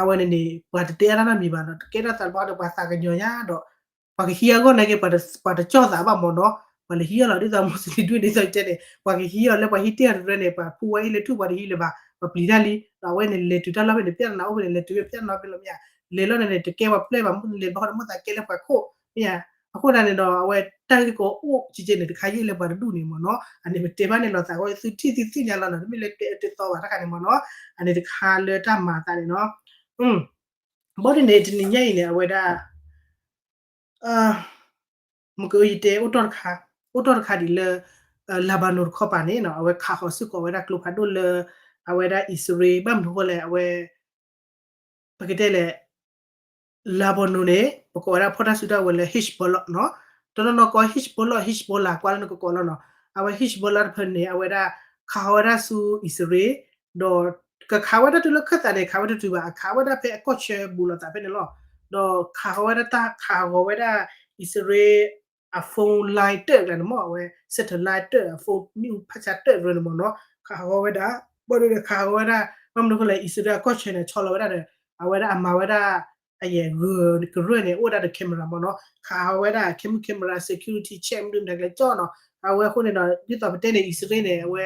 အဝဲန့ၣ်န့ၣ် ပှၤတတဲအါတၢ်နီတမံၤဘၣ်နီၤ တကဲထီၣ်သးတဘျီဒီး ပှၤသးကညီၤညါဒီး ပှၤကဟံးအဂီၢ်နာ်က့ ပှၤတကၠီၣ်သးဘၣ်မ့ၢ်နီၤ ပှၤလဲၤဟံးအီၤလီၤ ဒ်သိး Muslim ဒ်န့ၣ်သိးတဲန့ၣ် ပှၤကဟံးအီၤလၢပှၤဟံးတ့ၢ်အီၤတရၢန့ၣ် ပှၤဖူဝဲအံၤလဲၤထူၣ်ပှၤတဟံးလၢၤဘၣ် ပှၤပျံၤတၢ်လံ ဒီးအဝဲန့ၣ် လဲၤတုၤတၢ်လီၢ်ဖဲန့ၣ် ပြဿနာအိၣ်ဖဲန့ၣ် လဲၤတုၤဖဲပြဿနာဖဲလီၤမ့ၢ်ဧါ လဲၤလီၤန့ၣ်န့ၣ် တကဲပှၤပျဲၢ်ဘၣ် မ့ၢ်လဲၤဘၣ်ဃီဒီးမိၣ်သးကဲလၢပှၤခိၣ် မ့ၢ်ဧါ အဃိသတးန့ၣ်ဒီး အဝဲတၢ်ဂ့ၢ်ကီအိၣ်ကဲကဲန့ၣ် တခါယဲၢ်လၢပှၤတဒူၣ်န့ၣ်မ့ၢ်နီၤ အန့ၣ်ပတဲဘၣ်န့ၣ်လီၤသးဃီ သုထံၣ်သုသ့ၣ်ညါလီၤနီၤ တမ့ၢ်လၢတဲတသီဘၣ်တခါန့ၣ်မ့ၢ်နီၤ အန့ၣ်တခါလၢတၢ်မၤအသးန့ၣ်နီၤ ဘၣ်ဒ်န့ၣ် တနံၤညါအံၤန့ၣ် အဝဲဒၣ် မ့ၢ်ကယတဲ အိၣ်တီၢ်တခါ အိၣ်တီၢ်တခါဒ်လၢ Lebanon တခီပၤန့ၣ်နီၤ အဝဲခးဃီၤစ့ၢ်ကီးဝဲဒၣ်ကျိဖးဒိၣ်လၢ အဝဲဒၣ်အံၣ်စရ့လး ဘၣ်မနုၤဃိလဲၣ် အဝဲ ပကတဲလဲၣ် Lebanon န့ၣ် ပကိးဝဲဒၣ်ဖီၣ်တၢ်စုတၢ်ဝဲၤလၢ Hezbollah နီၤ တနီၤနီၤကိး Hezbollah Hezbollah ကွၢ်လၢနကကိးလီၤနီၤ အဝဲ Hezbollah တဖုန့ၣ် အဝဲဒၣ် ခးဃီၤဝဲဒၣ်ဆူအံၣ်စရ့လး ဒီး ကခးဝဲဒၣ်တုၤလၢခၢၣ်သးန့ၣ် ခးဝဲတတုၤဘၣ် အခးဝဲဒၣ်ဖဲအကီၢ်ဆၢဘူးလိာ်သးဖဲန့ၣ်လီၤ ဒီးခးဃီၤဝဲဒၣ်တၢ် ခးဃီၤဝဲဒၣ် အံၣ်စရ့လး အ phone line တၢၢ်ကျါန့ၣ်မ့ၢ် အဝဲ satellite တၢၢ် အ phone မ့ၣ်အူဖးဆါတၢၢ်တရၢန့ၣ်မ့ၢ်နီၤ ခးဃီၤဝဲဒၣ် ဘၣ်ဒီးခးဃီၤဝဲဒၣ် ဘၣ်မနုၤအဃိလဲၣ် အံၣ်စရ့လးအကီၢ်ဆၢန့ၣ် ဆီလီၤဝဲဒၣ်ဒီး အဝဲဒၣ်အမၤဝဲဒၣ် အယဲၢ်ဂၢၢ်ကရၢၢ်န့ၣ် အိၣ်ဝဲဒၣ်ဒီး camera မ့ၢ်နီၤ ခးဃီၤဝဲဒၣ် camera camera security check မနုၤမတၤကျဲကၠီနီၤ အဝဲအဃိန့ၣ်ဒီး ဒ်သိးပတဲန့ၣ် အံၣ်စရ့လးန့ၣ် အဝဲ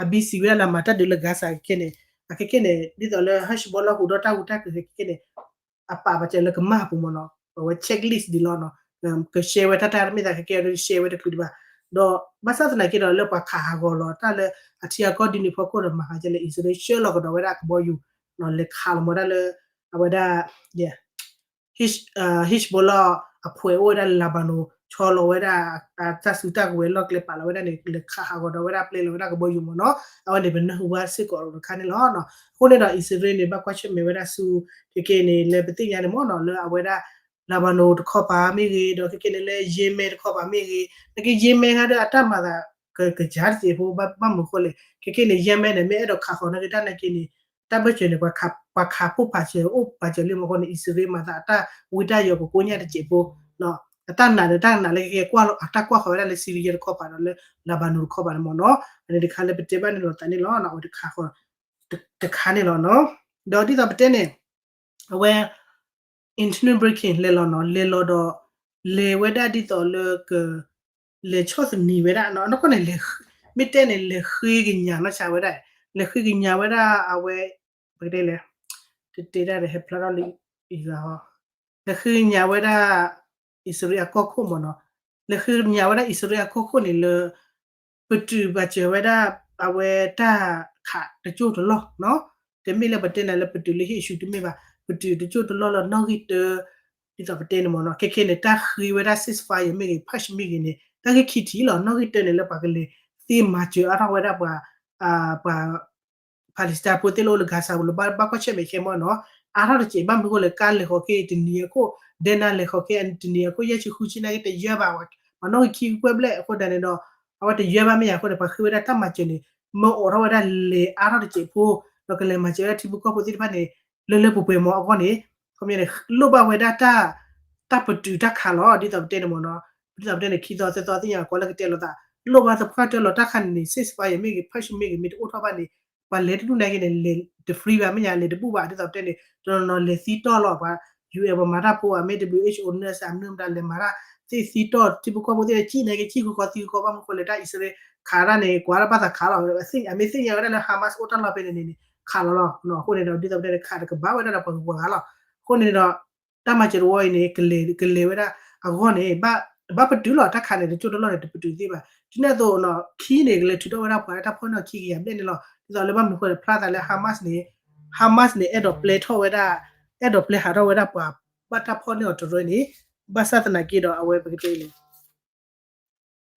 အ busy ဝဲဒၣ်လၢမၤတၢ်ဒုးလၢ Gaza ခဲခဲန့ၣ် အခဲခဲန့ၣ် ဒ်သိးလၢ Hezbollah ဟူးဒီးတၢ်ဟူးတၢ်ကၢၤခဲခဲန့ၣ် အပာ်ပာ်စၢၤလၢကမၢ်ပူၤမ့ၢ်နီၤ အဝဲ checklist ဒ်လီၤနီၤ က share ဝဲတၢ်တၢ်တမ့ၢ်သးခဲခဲဒီး share ဝဲတချုးဒံးဘၣ် ဒီးဘၣ်ဆၣ်သနာ်က့ဒီးလၢပှၤခးဟးဂီၤလီၤတၢ်လၢအထံအကီၢ်ဒ်န့ၣ်ဖီခိၣ်ဒီး မၤဟးကဲလၢအံၣ်စရ့လးဆှၢလီၤကဒီးဝဲဒၣ်ကဘီယူၤ လဲၤခးလီၤမ့ၢ်ဒၣ်လၢ အဝဲဒၣ် Hezbollah အဖှဲးအိၣ်ဝဲဒၣ်လၢ Lebanon ဆီလီၤဝဲဒၣ် တၢ်စုတၢ်ကဝဲၤလီၢ်ကျဲပာ်လီၤဝဲဒၣ်န့ၣ် လဲၤခးဟးဂီၤဒီးဝဲဒၣ်ပျဲလီၤဝဲဒၣ်ကဘီယူၤမ့ၢ်နီၤ အဝဲန့ၣ်ပနၢ်ဟူဘၣ်စ့ၢ်ကီးတခါန့ၣ်လီၤ. အဃိန့ၣ်ဒီး အံၣ်စရ့လးန့ၣ် ဘၣ်ကွၢ်ဆၢၣ်မဲာ်ဝဲဒၣ်ဆူ ခဲကဲန့ၣ် လၢပသ့ၣ်ညါန့ၣ်မ့ၢ်နီၤ လၢအဝဲဒၣ် Lebanon တခီပၤမ့ၢ်ဂ့ၤ ဒီးခဲကဲန့ၣ်လၢ Yemen တခီပၤမ့ၢ်ဂ့ၤ နာ်က့ Yemen ခါဒီးအတၢ်မၤသး ကစၢ်တစဲးဖိ ဘၣ်မနုၤဃိလဲၣ် ခဲကဲန့ၣ် Yemen န့ၣ် မ့ၢ်အဲၣ်ဒိးခးဃီၤနာ်က့တၢ်နာ်က့န့ၣ် တၢ်ဘၢၣ်စၢၤန့ၣ် ပှၤခးဖိဖးစၢၤအိၣ်ပာ်စၢၤလံမ့ၢ်အဃိန့ၣ် အံၣ်စရ့လးမၤသးအတၢ်ဝံတၢ်ယိးကကိးညၣ်တစဲးဖိ အတၢ်နာ်ဒီးတၢ်နာ်လၢကကဲကွၢ်လီၤ အတၢ်ကွၢ်ဃီၤဝဲဒၣ်လၢ Syria တခီပၤဒီးလၢ Lebanon တခီပၤန့ၣ်မ့ၢ်နီၤ အန့ၣ်တခါလၢပတဲဘၣ်န့ၣ်လီၤသးန့ၣ်လီၤ အဝဲတခါဃီၤ တခါန့ၣ်လီၤနီၤ ဒီးဒ်သိးပတဲန့ၣ် အဝဲ Antony Blinken လဲၤလီၤနီၤ လဲၤလီၤဒီး လဲၤဝဲဒၣ်ဒ်သိးလၢက လဲၤဆီၣ်သနံးဝဲဒၣ်နီၤ အနီၢ်ကီၢ်န့ၣ် မ့ၢ်တဲန့ၣ် လဲၤဃ့ကညးနီၢ်ဆါဝဲဒၣ် လဲၤဃ့ကညးဝဲဒၣ်အဝဲ ပကတဲလဲၣ် တတဲဒၣ်ဒီးဟဲဖျါထီၣ်လၢအံၤဂၤဟီ လဲၤဃ့ကညးဝဲဒၣ် အံၣ်စရ့လးအကီၢ်ခိၣ်မ့ၢ်နီၤ လဲၤဃ့ကညးဝဲဒၣ်အံၣ်စရ့လးအကီၢ်ခိၣ်န့ၣ်လၢ ပတုာ်ပာ်စၢၤဝဲဒၣ် အဝဲတၢ်ခးတကၠိၢ်တလီၢ်နီၤ တမ့ၢ်လၢပတဲနၤလၢပတုာ်လၢဟ့ၣ်ဆူတမ့ၢ်ဘၣ် ပတုာ်တကၠိၢ်တလီၢ်လၢနီၣ်ဂံၢ်တၢ ဒ်သိးပတဲန့ၣ်မ့ၢ်နီၤ ခဲခဲန့ၣ် တၢ်ဃ့ဝဲဒၣ် ceasefire မ့ၢ်ဂ့ၤ ပာ်စၢၤမ့ၢ်ဂ့ၤန့ၣ် တၢ်ဂ့ၢ်ခံထံၣ်လီၤ နီၣ်ဂံၢ်တၢန့ၣ်လၢပှၤကလဲၤသ့မၤစၢၤအါထီၣ်ဝဲဒၣ်ပှၤ ပှၤ Palestine ဖိသ့ၣ်လၢအိၣ်လၢ Gaza ပူၤလၢဘၣ်ကွၢ်ဆၢၣ်မဲာ်ခဲမ့ၢ်နီၤ အါထီၣ်တစဲး ဘၣ်မနုၤအဃိလဲၣ် ကါလဲၤဃီၤခဲအံၤတနံၤအခိၣ် ဒဲနၤလဲၤဃီၤခဲအံၤတနံၤအခိၣ် ယဲၢ်ဆံဃုဆံနာ်က့တယၢဘၣ် ပှၤနီၣ်ဂံၢ်ခံကကွဲၢ်ဘျဲၣ်အဃိဒၣ်န့ၣ်ဒီး အဝဲတယၢဘၣ်မ့ၢ်ယၤအဃိန့ၣ် ပှၤဃ့ဝဲဒၣ်တၢ်မၤစၢၤန့ၣ် မၢအိးထီၣ်ဝဲဒၣ်လဲၤအါထီၣ်တစဲးဖိ ဒီးကလဲၤမၤစၢၤဝဲဒၣ်ထံဖိကီၢ်ဖိသ့ၣ်တဖၣ်န့ၣ် လၢလၢပှဲၤပှဲၤမ့ၢ်အဂီၢ်န့ၣ် ခီပညီန့ၣ် လိၣ်ဘၣ်ဝဲဒၣ်တၢ် တၢ်ပတုာ်တၢ်ခးလီၤ ဒ်သိးပတဲန့ၣ်မ့ၢ်နီၤ ဒ်သိးပတဲန့ၣ် ခံသီသၢသီသ့ၣ်ညါ ကွၢ်လၢကတဲလိာ်သး လိၣ်ဘၣ်သပှၢ်တၢၢ်လီၤတၢ်ခါန့ၣ်န့ၣ် ceasefire မ့ၢ်ဂ့ၤ ပာ်စၢၤမ့ၢ်ဂ့ၤ မ့ၢ်တအိၣ်ထီၣ်ဘၣ်န့ၣ် ပှၤလဲၤတဒူၣ်နာ်က့န့ၣ် လဲၤတ free ဘၣ် မ့ၢ်ညါလဲၤတဘူၣ်ဘၣ် ဒ်သိးပတဲန့ၣ် တနီၤနီၤလဲၤသံတီၢ်လီၤ ပှၤ ယူၢ်အဲၣ် ပှၤမၤတၢ်ဖိ မ့ၢ် WHO nurse အမနုၤမတၤလဲၤမၤတၢ် သ့ၣ်သံတီၢ် ထံဖိကီၢ်ဖိသ့ၣ် ကံၣ်နာ်က့ ကံၣ်ဃီဃီသံဃီ ဘၣ်မနုၤဃိလဲၣ် တၢ်အံၣ်စရ့လးခးတၢ်န့ၣ် ကွၢ်တၢ်ဘၣ်သးခးလီၤ အမ့ၢ်သ့ၣ်ညါဝဲဒၣ်လၢ Hamas အိၣ်တၢ်လီၢ်ဖဲန့ၣ်န့ၣ် ခးလီၤလီၤ အဃိန့ၣ်ဒီး ဒ်သိးပတဲန့ၣ် ခးတကဘၣ်ဝဲဒၣ်ဒီးပှၤဂုၤပှၤဂၤလီၤ အဃိန့ၣ်ဒီး တၢ်မၤစၢၤတဝီအံၤန့ၣ် ကလဲၤဝဲဒၣ်အဂီၢ်န့ၣ် ဘၣ်ပတုာ်လီၤ တၢ်ခးန့ၣ် တကၠိၢ်တလီၢ်န့ၣ် တပတုာ်သ့ဘၣ် ဒ်န့ၣ်အသိးနီၤ ခံန့ၣ် ကလဲၤထုးထီၣ်ဝဲဒၣ်ပှၤလၢတၢ်ဖီၣ်န့ၢ်အီၤခံကယၤဘျဲၣ်န့ၣ်လီၤ ဒ်သိးလၢဘၣ်မနုၤဃိလဲၣ် ဖျါသးလၢ Hamas န့ၣ် Hamas န့ၣ် အဲၣ်ဒိးပျဲထီၣ်ဝဲဒၣ် အဲၣ်ဒိးပျဲဟးထီၣ်ဝဲဒၣ်ပှၤ ဘၣ်တၢ်ဖီၣ်န့ၢ်အီၤတရၢန့ၣ် ဘၣ်ဆၣ်သနာ်က့ဒီး အဝဲပကတဲလဲၣ်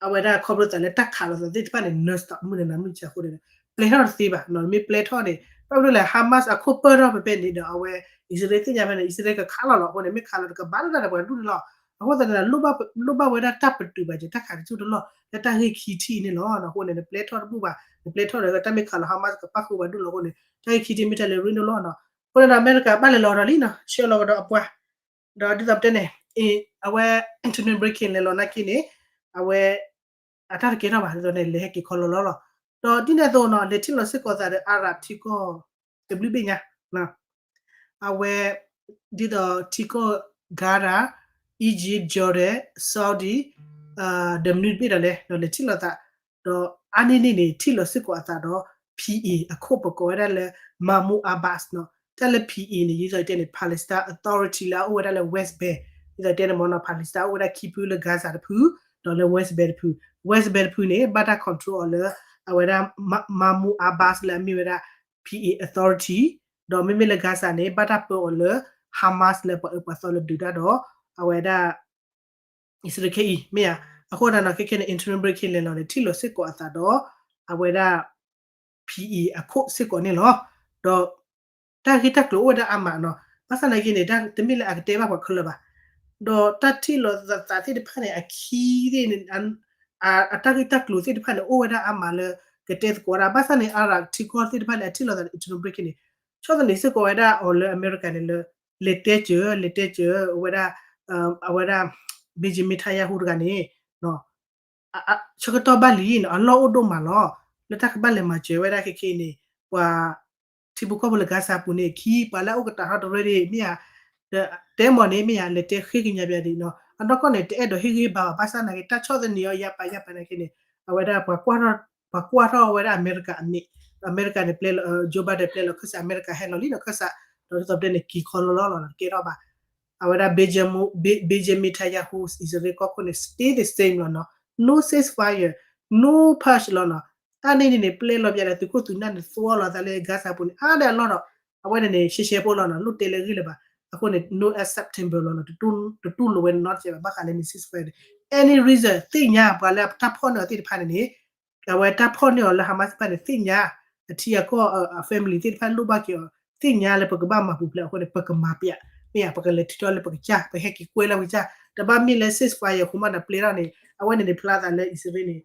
အဝဲဒၣ်ခီဖျိသးလၢတၢ်ခးလိာ်သးသ့ၣ်တဖၣ်န့ၣ် non-stop မုၢ်နၤမုၢ်ဆါအဃိန့ၣ် ပျဲထီၣ်တသ့ဘၣ်နီၤ မ့ၢ်ပျဲထီၣ်န့ၣ် ဘၣ်မနုၤလဲၣ် Hamas အခိၣ်ပၢၢ်ထီၣ်ဖဲဖဲန့ၣ်ဒီး အဝဲ အံၣ်စရ့လးသ့ၣ်ညါဖဲန့ၣ် အံၣ်စရ့လးကခးလီၤလီၤအဃိန့ၣ် မ့ၢ်ခးလီၤတကဘၣ်လၢတၢ်ဒီးပှၤတဒူၣ်န့ၣ်လီၤ အဃိသတးန့ၣ် လိၣ်ဘၣ်ဝဲဒၣ်တၢ်ပတုာ်ဘၣ်စၢၤ တၢ်ခးတကၠိၢ်တလီၢ် လၢတၢ်ဂ့ၢ်ခံထံၣ်အံၤန့ၣ်လီၤ အဃိန့ၣ် နပျဲထီၣ်တဘူၣ်ဘၣ် နပျဲထီၣ်ဒီးတၢ်မ့ၢ်ခးလီၤ Hamas ကပၣ်ဃုာ်ပှၤဒူၣ်လီၤအဃိန့ၣ် တၢ်ဂ့ၢ်ခံထံၣ်မ့ၢ်တၢ်လၢရ့ဒိၣ်လီၤနီၤ အဃိန့ၣ်ဒီး အမဲရကၤဘၣ်လဲၤလီၤဒီးလံနီၤ ဆှၢလီၤကဒီးအပှၤ ဒီးဒ်သိးပတဲန့ၣ် အဝဲ Antony Blinken လဲၤလီၤနာ်က့န့ၣ် အဝဲ အတၢ်တကဲထီၣ်ဘၣ် ဒ်သိးန့ၣ် လဲၤဟဲက့ၤခီလီၤလီၤလီၤ ဒီးဒ်န့ၣ်အသိးနီၤ လဲၤထံၣ်လီၤစ့ၢ်ကီးသးဒီး Arab ထံကီၢ် တဘျုးဘ့ၣ်ညါ အဝဲ ဒ်သိးထံကီၢ် Qatar, Egypt, Jordan, Saudi ဒီးမနုၤတဘ့ၣ်ဒီးလဲၣ် ဒီးလဲၤထံၣ်လီၤသး ဒီးအါန့ၢ်န့ၣ်န့ၣ် ထံၣ်လီၤစ့ၢ်ကီးအသးဒီး P A အခိၣ်ပကိးဝဲဒၣ်လၢ Mahmoud Abbas နီၤ တၢ်လၢ P A န့ၣ် ဒ်သိးတဲန့ၣ် Palestine Authority လၢအအိၣ်ဝဲဒၣ်လၢ West Bank ဒ်သိးတဲန့ၣ်မ့ၢ်နီၤ Palestine အိၣ်ဝဲဒၣ်ခံဖုလၢ Gaza တဖု ဒီးလၢ West Bank တဖု West Bank တဖုန့ၣ် ဘၣ်တၢ် control အီၤလၢ အဝဲဒၣ် Mahmoud Abbas လၢအမ့ၢ်ဝဲဒၣ် P A Authority ဒီးမ့မ့ၢ်လၢ Gaza န့ၣ် ဘၣ်တၢ်ပၢအီၤလၢ Hamas လၢပှၤအၢပှၤသီလၢဒုးတၢ်ဒီး အဝဲဒၣ် အံၣ်စရ့လးခဲအံၤ မ့ၢ်ဧါ အဃိသတးဒီး ခဲခဲန့ၣ် Antony Blinken လဲၤလီၤန့ၣ် ထံၣ်လီၤစ့ၢ်ကီးအသးဒီး အဝဲဒၣ် P A အခိၣ်စ့ၢ်ကီးန့ၣ်လီၤ. ဒီး တၢ်ဂ့ၢ်တၢ်ကျိၤအိၣ်ဝဲဒၣ်အါမးနီၤ, ဘၣ်ဆၣ်သနာ်က့န့ၣ် တမ့ၢ်လၢအကတဲဘၣ်ပှၤခဲလၢာ်ဘၣ်. ဒီးတၢ်ထံၣ်လိာ်သးသ့ၣ်တဖၣ်န့ၣ် အခံသ့ၣ်န့ၣ် အတၢ်ဂ့ၢ်တၢ်ကျိၤသ့ၣ်တဖၣ်န့ၣ် အိၣ်ဝဲဒၣ်အါမးလၢ ကတဲသကိးဝဲဒၣ်, ဘၣ်ဆၣ်န့ၣ် Arab ထံကီၢ်သ့ၣ်တဖၣ်န့ၣ် အထံၣ်လိာ်သးဒီး Antony Blinken န့ၣ် ဆီၣ်သနံးစ့ၢ်ကီးဝဲဒၣ်အီၤလၢအမဲရကၤန့ၣ်လၢ လဲၤတဲစၢၤ လဲၤတဲစၢၤ အဝဲဒၣ် အဝဲဒၣ် Benjamin Netanyahu တဂၤန့ၣ် ဆၢကတီၢ်ဘၣ်လံနီၤ အလီၢ်အိၣ်ဒိၣ်မးလီၤ. လၢတၢ်ကဘၣ်လဲၤမၤစၢၤဝဲဒၣ်ခဲခဲအံၤန့ၣ် ပှၤ ထံဖိကီၢ်ဖိလၢ Gaza ပူၤန့ၣ် ခံပှၤလၢအအိၣ်ကတၢၢ်ထီၣ်တရၢဒံး မ့ၢ်ဧါ, တဲမီၢ်န့ၣ် မ့ၢ်ဧါ လဲၤတဲဃ့ကညးပၠးဒံးနီၤ အနီၢ်ကီၢ်န့ၣ် တအဲၣ်ဒိးဟ့ၣ်ဂံၢ်ဟ့ၣ်ဘါအီၤ ဘၣ်ဆၣ်သနာ်က့ တၢ်ဆီၣ်သနံးအီၤ ယါပာ်ယါပာ်နာ်က့န့ၣ် အဝဲဒၣ် ပှၤကွၢ်ထီၣ်ဝဲဒၣ်အမဲရကၤအမဲာ်, အမဲရကၤန့ၣ် ပျဲလီၤ Joe Biden ပျဲလီၤခၢၣ်စး အမဲရကၤဟဲလီၤလံနီၤ ခၢၣ်စး ဒီးဒ်သိးပတဲန့ၣ် က့ၤခီလီၤလီၤလီၤ တကဲထီၣ်ဘၣ် အဝဲဒၣ် Benjamin Netanyahu အံၣ်စရ့လးကီၢ်ခိၣ်န့ၣ် stay the same လီၤနီၤ no ceasefire, no peace လီၤနီၤ တၢ်န့ၣ်န့ၣ်န့ၣ် ပျဲလီၤပၠးဒီးသုးခိၣ်သုးနၢ်န့ၣ် သွီလီၤသးလၢ Gaza ပူၤန့ၣ် အါဒၣ်အလီၢ်ဒီး အဝဲန့ၣ်န့ၣ် ရှဲရှဲဖိလီၤနီၤ လိၣ်တဲလၢဂ့ၢ်လၢၤဘၣ် အဃိန့ၣ် no acceptable လီၤနီၤ တတူၢ်လိာ်ဝဲနီတစဲးဘၣ် ဘၣ်ဃးလၢန့ၣ် ceasefire န့ၣ် any reason သ့ၣ်ညါ ပှၤလၢတၢ်ဖီၣ်န့ၢ်အီၤသ့ၣ်တဖၣ်န့ၣ်န့ၣ် အဝဲတၢ်ဖီၣ်န့ၢ်အီၤလၢ Hamas တဖၣ်န့ၣ် သ့ၣ်ညါ အထံအကီၢ် အ family သ့ၣ်တဖၣ်လိၣ်ဘၣ်က့ၤအီၤ သ့ၣ်ညါလၢပကဘၣ်မၤပူၤဖျဲးအဃိန့ၣ် ပကမၤပၠး မ့ၢ်ဧါ ပကလဲၤထုးထီၣ်လၢပကစၢ် ပဟဲက့ၤကွဲလၢပကစၢ် တဘၣ်မ့ၢ်လၢ ceasefire အဃိမးဒီးပျဲထီၣ်န့ၣ် အဝဲန့ၣ်န့ၣ် ဖျါသးလၢအံၣ်စရ့လးန့ၣ်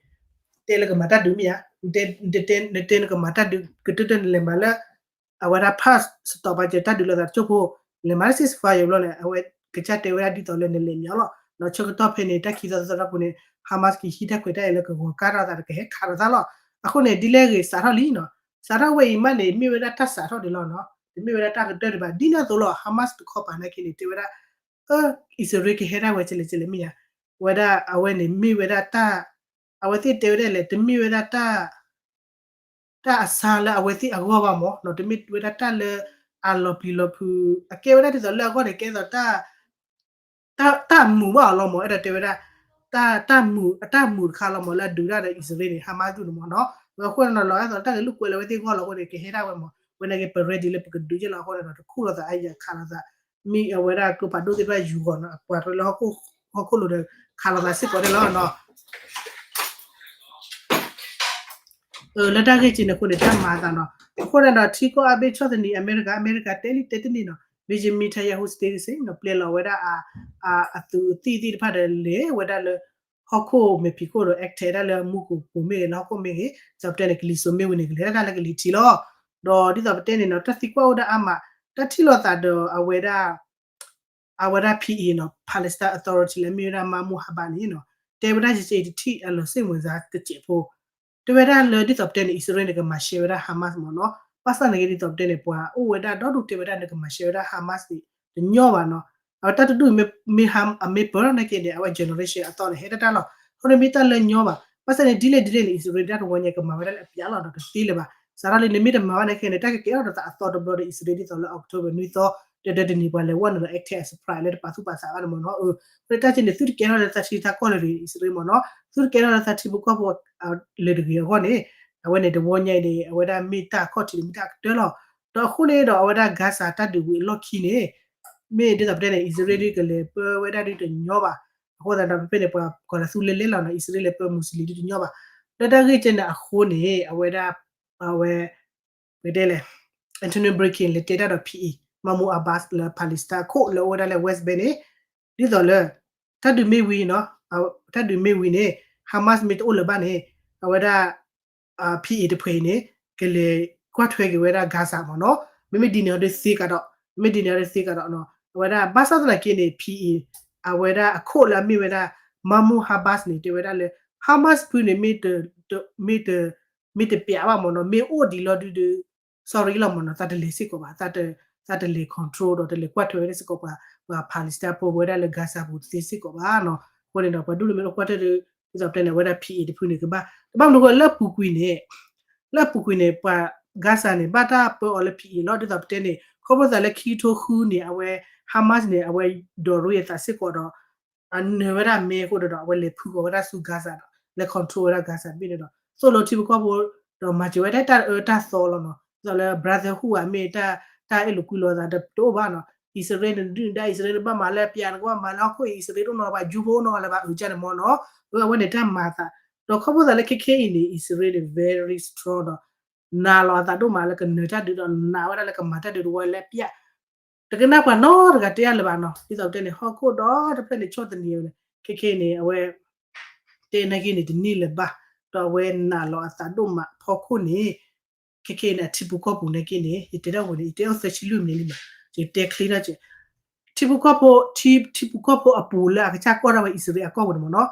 တဲလၢကမၤတၢ်ဒုးမ့ၢ်ဧါ နတဲနကမၤတၢ်ဒုး ကတၢၢ်တၢၢ်နလဲၤမၤလၢ အဝဲဒၣ် pass စတီးပာ်စၢၤတၢ်ဒုးလိာ်သးတစိၢ်ဖိ လဲၤမၤလၢ ceasefire ဘျီန့ၣ် အဝဲကစၢ်တဲဝဲဒၣ်ဒ်သိးလၢနလဲၤမၤလီၤ ဒီးဆၢကတီၢ်ဖဲန့ၣ် တၢ်ခံသီသီထီၣ်ပူၤန့ၣ် Hamas ကဟံးတၢ်ခွဲးတၢ်ယာ်လၢကဂီၤကါထီၣ်သးဒီးကဟဲခးထီၣ်သးလီၤ အဃိန့ၣ် ဒ်လဲၣ်ဂ့ၤစးထီၣ်လံနီၤ စးထီၣ်ဝဲအံၤမးန့ၣ် မ့ၢ်ဝဲဒၣ်တၢ်စးထီၣ်ဒံးလီၤနီၤ တမ့ၢ်ဝဲဒၣ်တၢ်ကတၢၢ်ဒံးဘၣ် ဒ်န့ၣ်အသိးလီၤ Hamas တခီပၤနာ်က့န့ၣ် တဲဝဲဒၣ် အၢ အံၣ်စရ့လးကဟဲဒၣ်ဝဲကလဲာ်ကလဲာ်မ့ၢ်ဧါ ဝဲဒၣ်အဝဲန့ၣ်မ့ၢ်ဝဲဒၣ်တၢ် အဝဲသ့ၣ်တဲဝဲဒၣ်လဲၣ် တမ့ၢ်ဝဲဒၣ်တၢ် တၢ်အဆါလၢအဝဲသ့ၣ်အဂီၢ်ဘၣ်မးနီၤ တမ့ၢ်ဝဲဒၣ်တၢ်လၢအလီၤပျံၤလီၤဖုး အကဲဝဲဒၣ်ဒ်သိးလၢအဂီၢ်န့ၣ် ကဲသိး တၢ်မုာ်ဘၣ်အီၤလီၤမး အဲၣ်ဒိးတဲဝဲဒၣ် တၢ်မုာ် အတၢ်မုာ်တခါလီၤမး လၢအဒုးတၢ်ဒီးအံၣ်စရ့လးန့ၣ် Hamas ဒူၣ်န့ၣ်မးနီၤ အဃိန့ၣ်လီၤ အဲၣ်သိးတၢ်ဂဲၤလိာ်ကွဲလၢအဝဲသ့ၣ်ဂီၢ်လီၤအဃိန့ၣ် ကဟဲဒၣ်ဝဲမး ဝဲန့ၣ်က့ၤ ပရ့ဒံးလၢပကဒုးက့ၤလီၤအဃိန့ၣ်ဒီး တခူၣ်လိာ်သးအယၤခးလိာ်သး မ့ၢ်အဝဲဒၣ်ကျိဖးဒိၣ်သ့ၣ်တဖၣ်ယူၤဂီၤနီၤ အပှၤတရၢလၢဟီၣ်ခိၣ်လိၤဒီး ခးလိာ်သးစ့ၢ်ကီးန့ၣ်လီၤနီၤ လၢတၢ်ဂ့ၢ်က့န့ၣ်အဃိန့ၣ် တၢ်မၤအသးနီၤ အဃိန့ၣ်ဒီး ထံကီၢ်အါဘ့ၣ်ဆီၣ်သနံးအမဲရကၤ အမဲရကၤတဲလံတဲတန့ၢ်နီၤ Benjamin Netanyahu stays the same နီၤ ပျဲလီၤဝဲဒၣ် အသုးအသံၣ်သ့ၣ်တဖၣ်ဒီးလဲၤဝဲဒၣ်လၢ ဟီၣ်ခိၣ်မဲာ်ဖံးခိၣ်ဒီး attack ဒၣ်လၢမူကပိာ်မ့ၢ်ဂ့ၤ လၢဟီၣ်ခိၣ်မ့ၢ်ဂ့ၤ ဒ်သိးပတဲန့ၣ် ကလံၤစိးမ့ၣ်ဝံၤန့ၣ် ကလဲၤတၢ်လၢကလံၤထံးလီၤ ဒီးဒ်သိးပတဲန့ၣ်နီၤ တၢ်သံကွၢ်အိၣ်ဒၣ်အါမး တၢ်ထံၣ်လိာ်သးဒီးအဝဲဒၣ် အဝဲဒၣ် P A နီၤ Palestine Authority လၢမ့ၢ်ဝဲဒၣ် Mahmoud Abbas န့ၣ်နီၤ တဲဝဲဒၣ်ယဲယဲတထံၣ်အလီၤစ့ၣ်မုာ်စါတစဲးဖိ တဲဝဲဒၣ်လၢဒ်သိးပတဲန့ၣ် အံၣ်စရ့လးန့ၣ် ကမၤရှဲဝဲဒၣ် Hamas မးနီၤ ဘၣ်ဆၣ်န့ၣ်က့ဒ်သိးပတဲန့ၣ် ပှၤအိၣ်ဝဲဒၣ်ဒီဒူၣ်တဲဝဲဒၣ်န့ၣ် ကမၤရှဲဝဲဒၣ် Hamas န့ၣ် တညီဘၣ်နီၤ အဝဲတၢ်တဒူၣ်မ့ၢ် အမ့ၢ်ပၢၢ်ထီၣ်နာ်က့န့ၣ် အဝဲ generation အသီန့ၣ် ဟဲတၢ်တၢ်လီၤ အဃိန့ၣ်မ့ၢ်တၢ်လၢညီဘၣ် ဘၣ်ဆၣ်န့ၣ် ဒ်လဲၣ်ဒ်လဲၣ်န့ၣ် အံၣ်စရ့လးတၢ်တဝီညါ ကမၤဝဲဒၣ်လၢအပျးလီၤဒီးတသ့လၢၤဘၣ် စးထီၣ်လံန့ၣ် မ့ၢ်တမၤဘၣ်နာ်က့န့ၣ် တၢ်ကကဲထီၣ်ဒီးသးအသီတဘျီဒီး အံၣ်စရ့လးဒ်သိးလၢ October နွံသီ တဒၢတနံၤ ပှၤလဲၤဝီန့ၣ်ဒီး attack အ surprise လၢတပာ်သူၣ်ပာ်သးဘၣ်န့ၣ်မးနီၤ အၢ တၢ်က့န့ၣ် သုတကဲထီၣ်လၢသးဆံးသးကီၢ်လၢၤတဂ့ၤ အံၣ်စရ့လးမးနီၤ သုတကဲထီၣ်လၢသးထံဖိကီၢ်ဖိ လၢၤတဂ့ၤအဂီၢ်န့ၣ် အဝဲန့ၣ်တဝီညါအံၤန့ၣ် အဝဲဒၣ်မ့ၢ်တၢ်အခီၣ်ထံးန့ၣ် မ့ၢ်တၢ်အကတၢၢ်လီၤ ဒီးအဃိန့ၣ်ဒီး အဝဲဒၣ် Gaza တၢ်ဒုးဝံၤအလီၢ်ခံန့ၣ် မ့ၢ်ဒ်သိးပတဲန့ၣ် အံၣ်စရ့လးဒ်ကလဲၤပၢဝဲဒၣ်ဒ်တညီဘၣ် အဃိသတးဒီး ဖဲဖဲန့ၣ် ပှၤကီၤလၤသူလဲလဲလီၤနီၤ အံၣ်စရ့လးလဲၤပၢ Muslim ဒ်တညီဘၣ် လၢတၢ်ဂ့ၢ်ကဲန့ၣ်အဃိန့ၣ် အဝဲဒၣ် အဝဲ ပတဲလဲၣ် Antony Blinken လဲၤတဲတၢ်ဒီး P A Mahmoud Abbas လၢ Palestine ခိၣ်လၢအိၣ်ဝဲဒၣ်လၢ West Bank န့ၣ် ဒ်သိးလၢ တၢ်ဒုးမ့ၢ်ဝံၤနီၤ တၢ်ဒုးမ့ၢ်ဝံၤန့ၣ် Hamas မ့ၢ်တအိၣ်လၢၤဘၣ်န့ၣ် အဝဲဒၣ် P A တဖုအံၤန့ၣ် ကလဲၤကွၢ်ထွဲက့ၤဝဲဒၣ် Gaza မးနီၤ မ့မ့ၢ်ဒ်န့ၣ်အီၤဒ်သ့ကဒီး မ့မ့ၢ်ဒ်န့ၣ်အီၤဒ်သ့ကဒီးနီၤ အဝဲဒၣ် ဘၣ်ဆၣ်သနာ်က့န့ၣ် P A အဝဲဒၣ်အခိၣ်လၢအမ့ၢ်ဝဲဒၣ် Mahmoud Abbas န့ၣ် တဲဝဲဒၣ်လၢ Hamas ဖုန့ၣ် မ့ၢ်တ မ့ၢ်တပျးဘၣ်မးနီၤ မ့ၢ်အိၣ်ဒံးလီၤဒုးဒီး sorry လီၤမးနီၤ သးတလဲၤစ့ၢ်ကီးဘၣ် သးတလဲၤ control ဒီးတလဲၤကွၢ်ထွဲဝဲဒၣ်စ့ၢ်ကီးပှၤ ပှၤ Palestine ဖိဝဲဒၣ်လၢ Gaza ပူၤတသ့စ့ၢ်ကီးဘၣ်နီၤ အဃိန့ၣ်ဒီး ပှၤဒူၣ်လၢမ့ၢ်အိၣ်ကွၢ်ထွဲဒီး ဒ်သိးပတဲန့ၣ် အဝဲဒၣ် P A တဖုန့ၣ်ကဘၣ် တဘၣ်မနုၤအဃိလၢအပူၤကွံာ်န့ၣ် လၢအပူၤကွံာ်န့ၣ် ပှၤ Gaza န့ၣ် ဘၣ်တၢ်ပၢအီၤလၢ P A လီၤ ဒ်သိးပတဲန့ၣ် ခီဖျိသးလၢခံကထိဃုန့ၣ် အဝဲ Hamas န့ၣ် အဝဲဒိးရ့အသးစ့ၢ်ကီးဒီး အနၢၤဝဲဒၣ်မဲအဃိဒီး အဝဲလဲၤဖုကီၤဝဲဒၣ်ဆူ Gaza ဒီး လဲၤ control ဝဲဒၣ် Gaza ဘ့ၣ်န့ၣ်ဒီး သိၣ်လိထံဖိကီၢ်ဖိ ဒီးမၤစၢၤဝဲဒၣ်တၢ်အၢတၢ်သီလီၤနီၤ ဒ်သိးလၢ brotherhood ဧါ မ့ၢ်တၢ် တၢ်အဲၣ်လိာ်ကွံလိာ်သးတအိၣ်ဘၣ်နီၤ အံၣ်စရ့လးန့ၣ် ဒုၣ်ဒါအံၣ်စရ့လး နဘၣ်မၤလၢပျး နကဘၣ်မၤလၢဟီၣ်ခိၣ်အံၤ အံၣ်စရ့လးတအိၣ်နီတဂၤလၢၤဘၣ် အုၣ်ကၢန့ၣ်မးနီၤ အဝဲန့ၣ်တၢ်မၤအသး ဒီးခီဖျိသးလၢခဲခဲအံၤန့ၣ် အံၣ်စရ့လးန့ၣ် very strong ဒီး နာ်လီၤအသးဒိၣ်မးလၢကနၢၤတၢ်ဒုးဒီးနာ်ဝဲဒၣ်လၢကမၤတၢ်ဒုးတဝီလၢပျး တကနၣ်ပှၤနီတဂၤတဲအါလၢၤဘၣ်နီၤ ဒ်သိးပတဲန့ၣ် ဟီၣ်ခိၣ်ဒီတဖျၢၣ်န့ၣ် ဆီၣ်သနံးဝဲန့ၣ် ခဲခဲန့ၣ် အဝဲ တဲနာ်က့န့ၣ် တန့ၢ်လၢၤဘၣ် ဒီးအဝဲနာ်လီၤအသးဒိၣ်မးဖီခိၣ်န့ၣ် ခဲခဲန့ၣ် အထံဖိကီၢ်ဖိနာ်က့န့ၣ် ယတဲဒၣ်ဝဲန့ၣ် ယတဲအီၤသၢဆံလွံၢ်မံးနံးလံမး ယတဲချ့ထီၣ်ကဲး ထံဖိကီၢ်ဖိ ထံ ထံဖိကီၢ်ဖိအပူၤလၢအကစၢ်ကီၢ်ထီၣ်ဝဲအံၣ်စရ့လးအကီၢ်ပူၤန့ၣ်မ့ၢ်နီၤ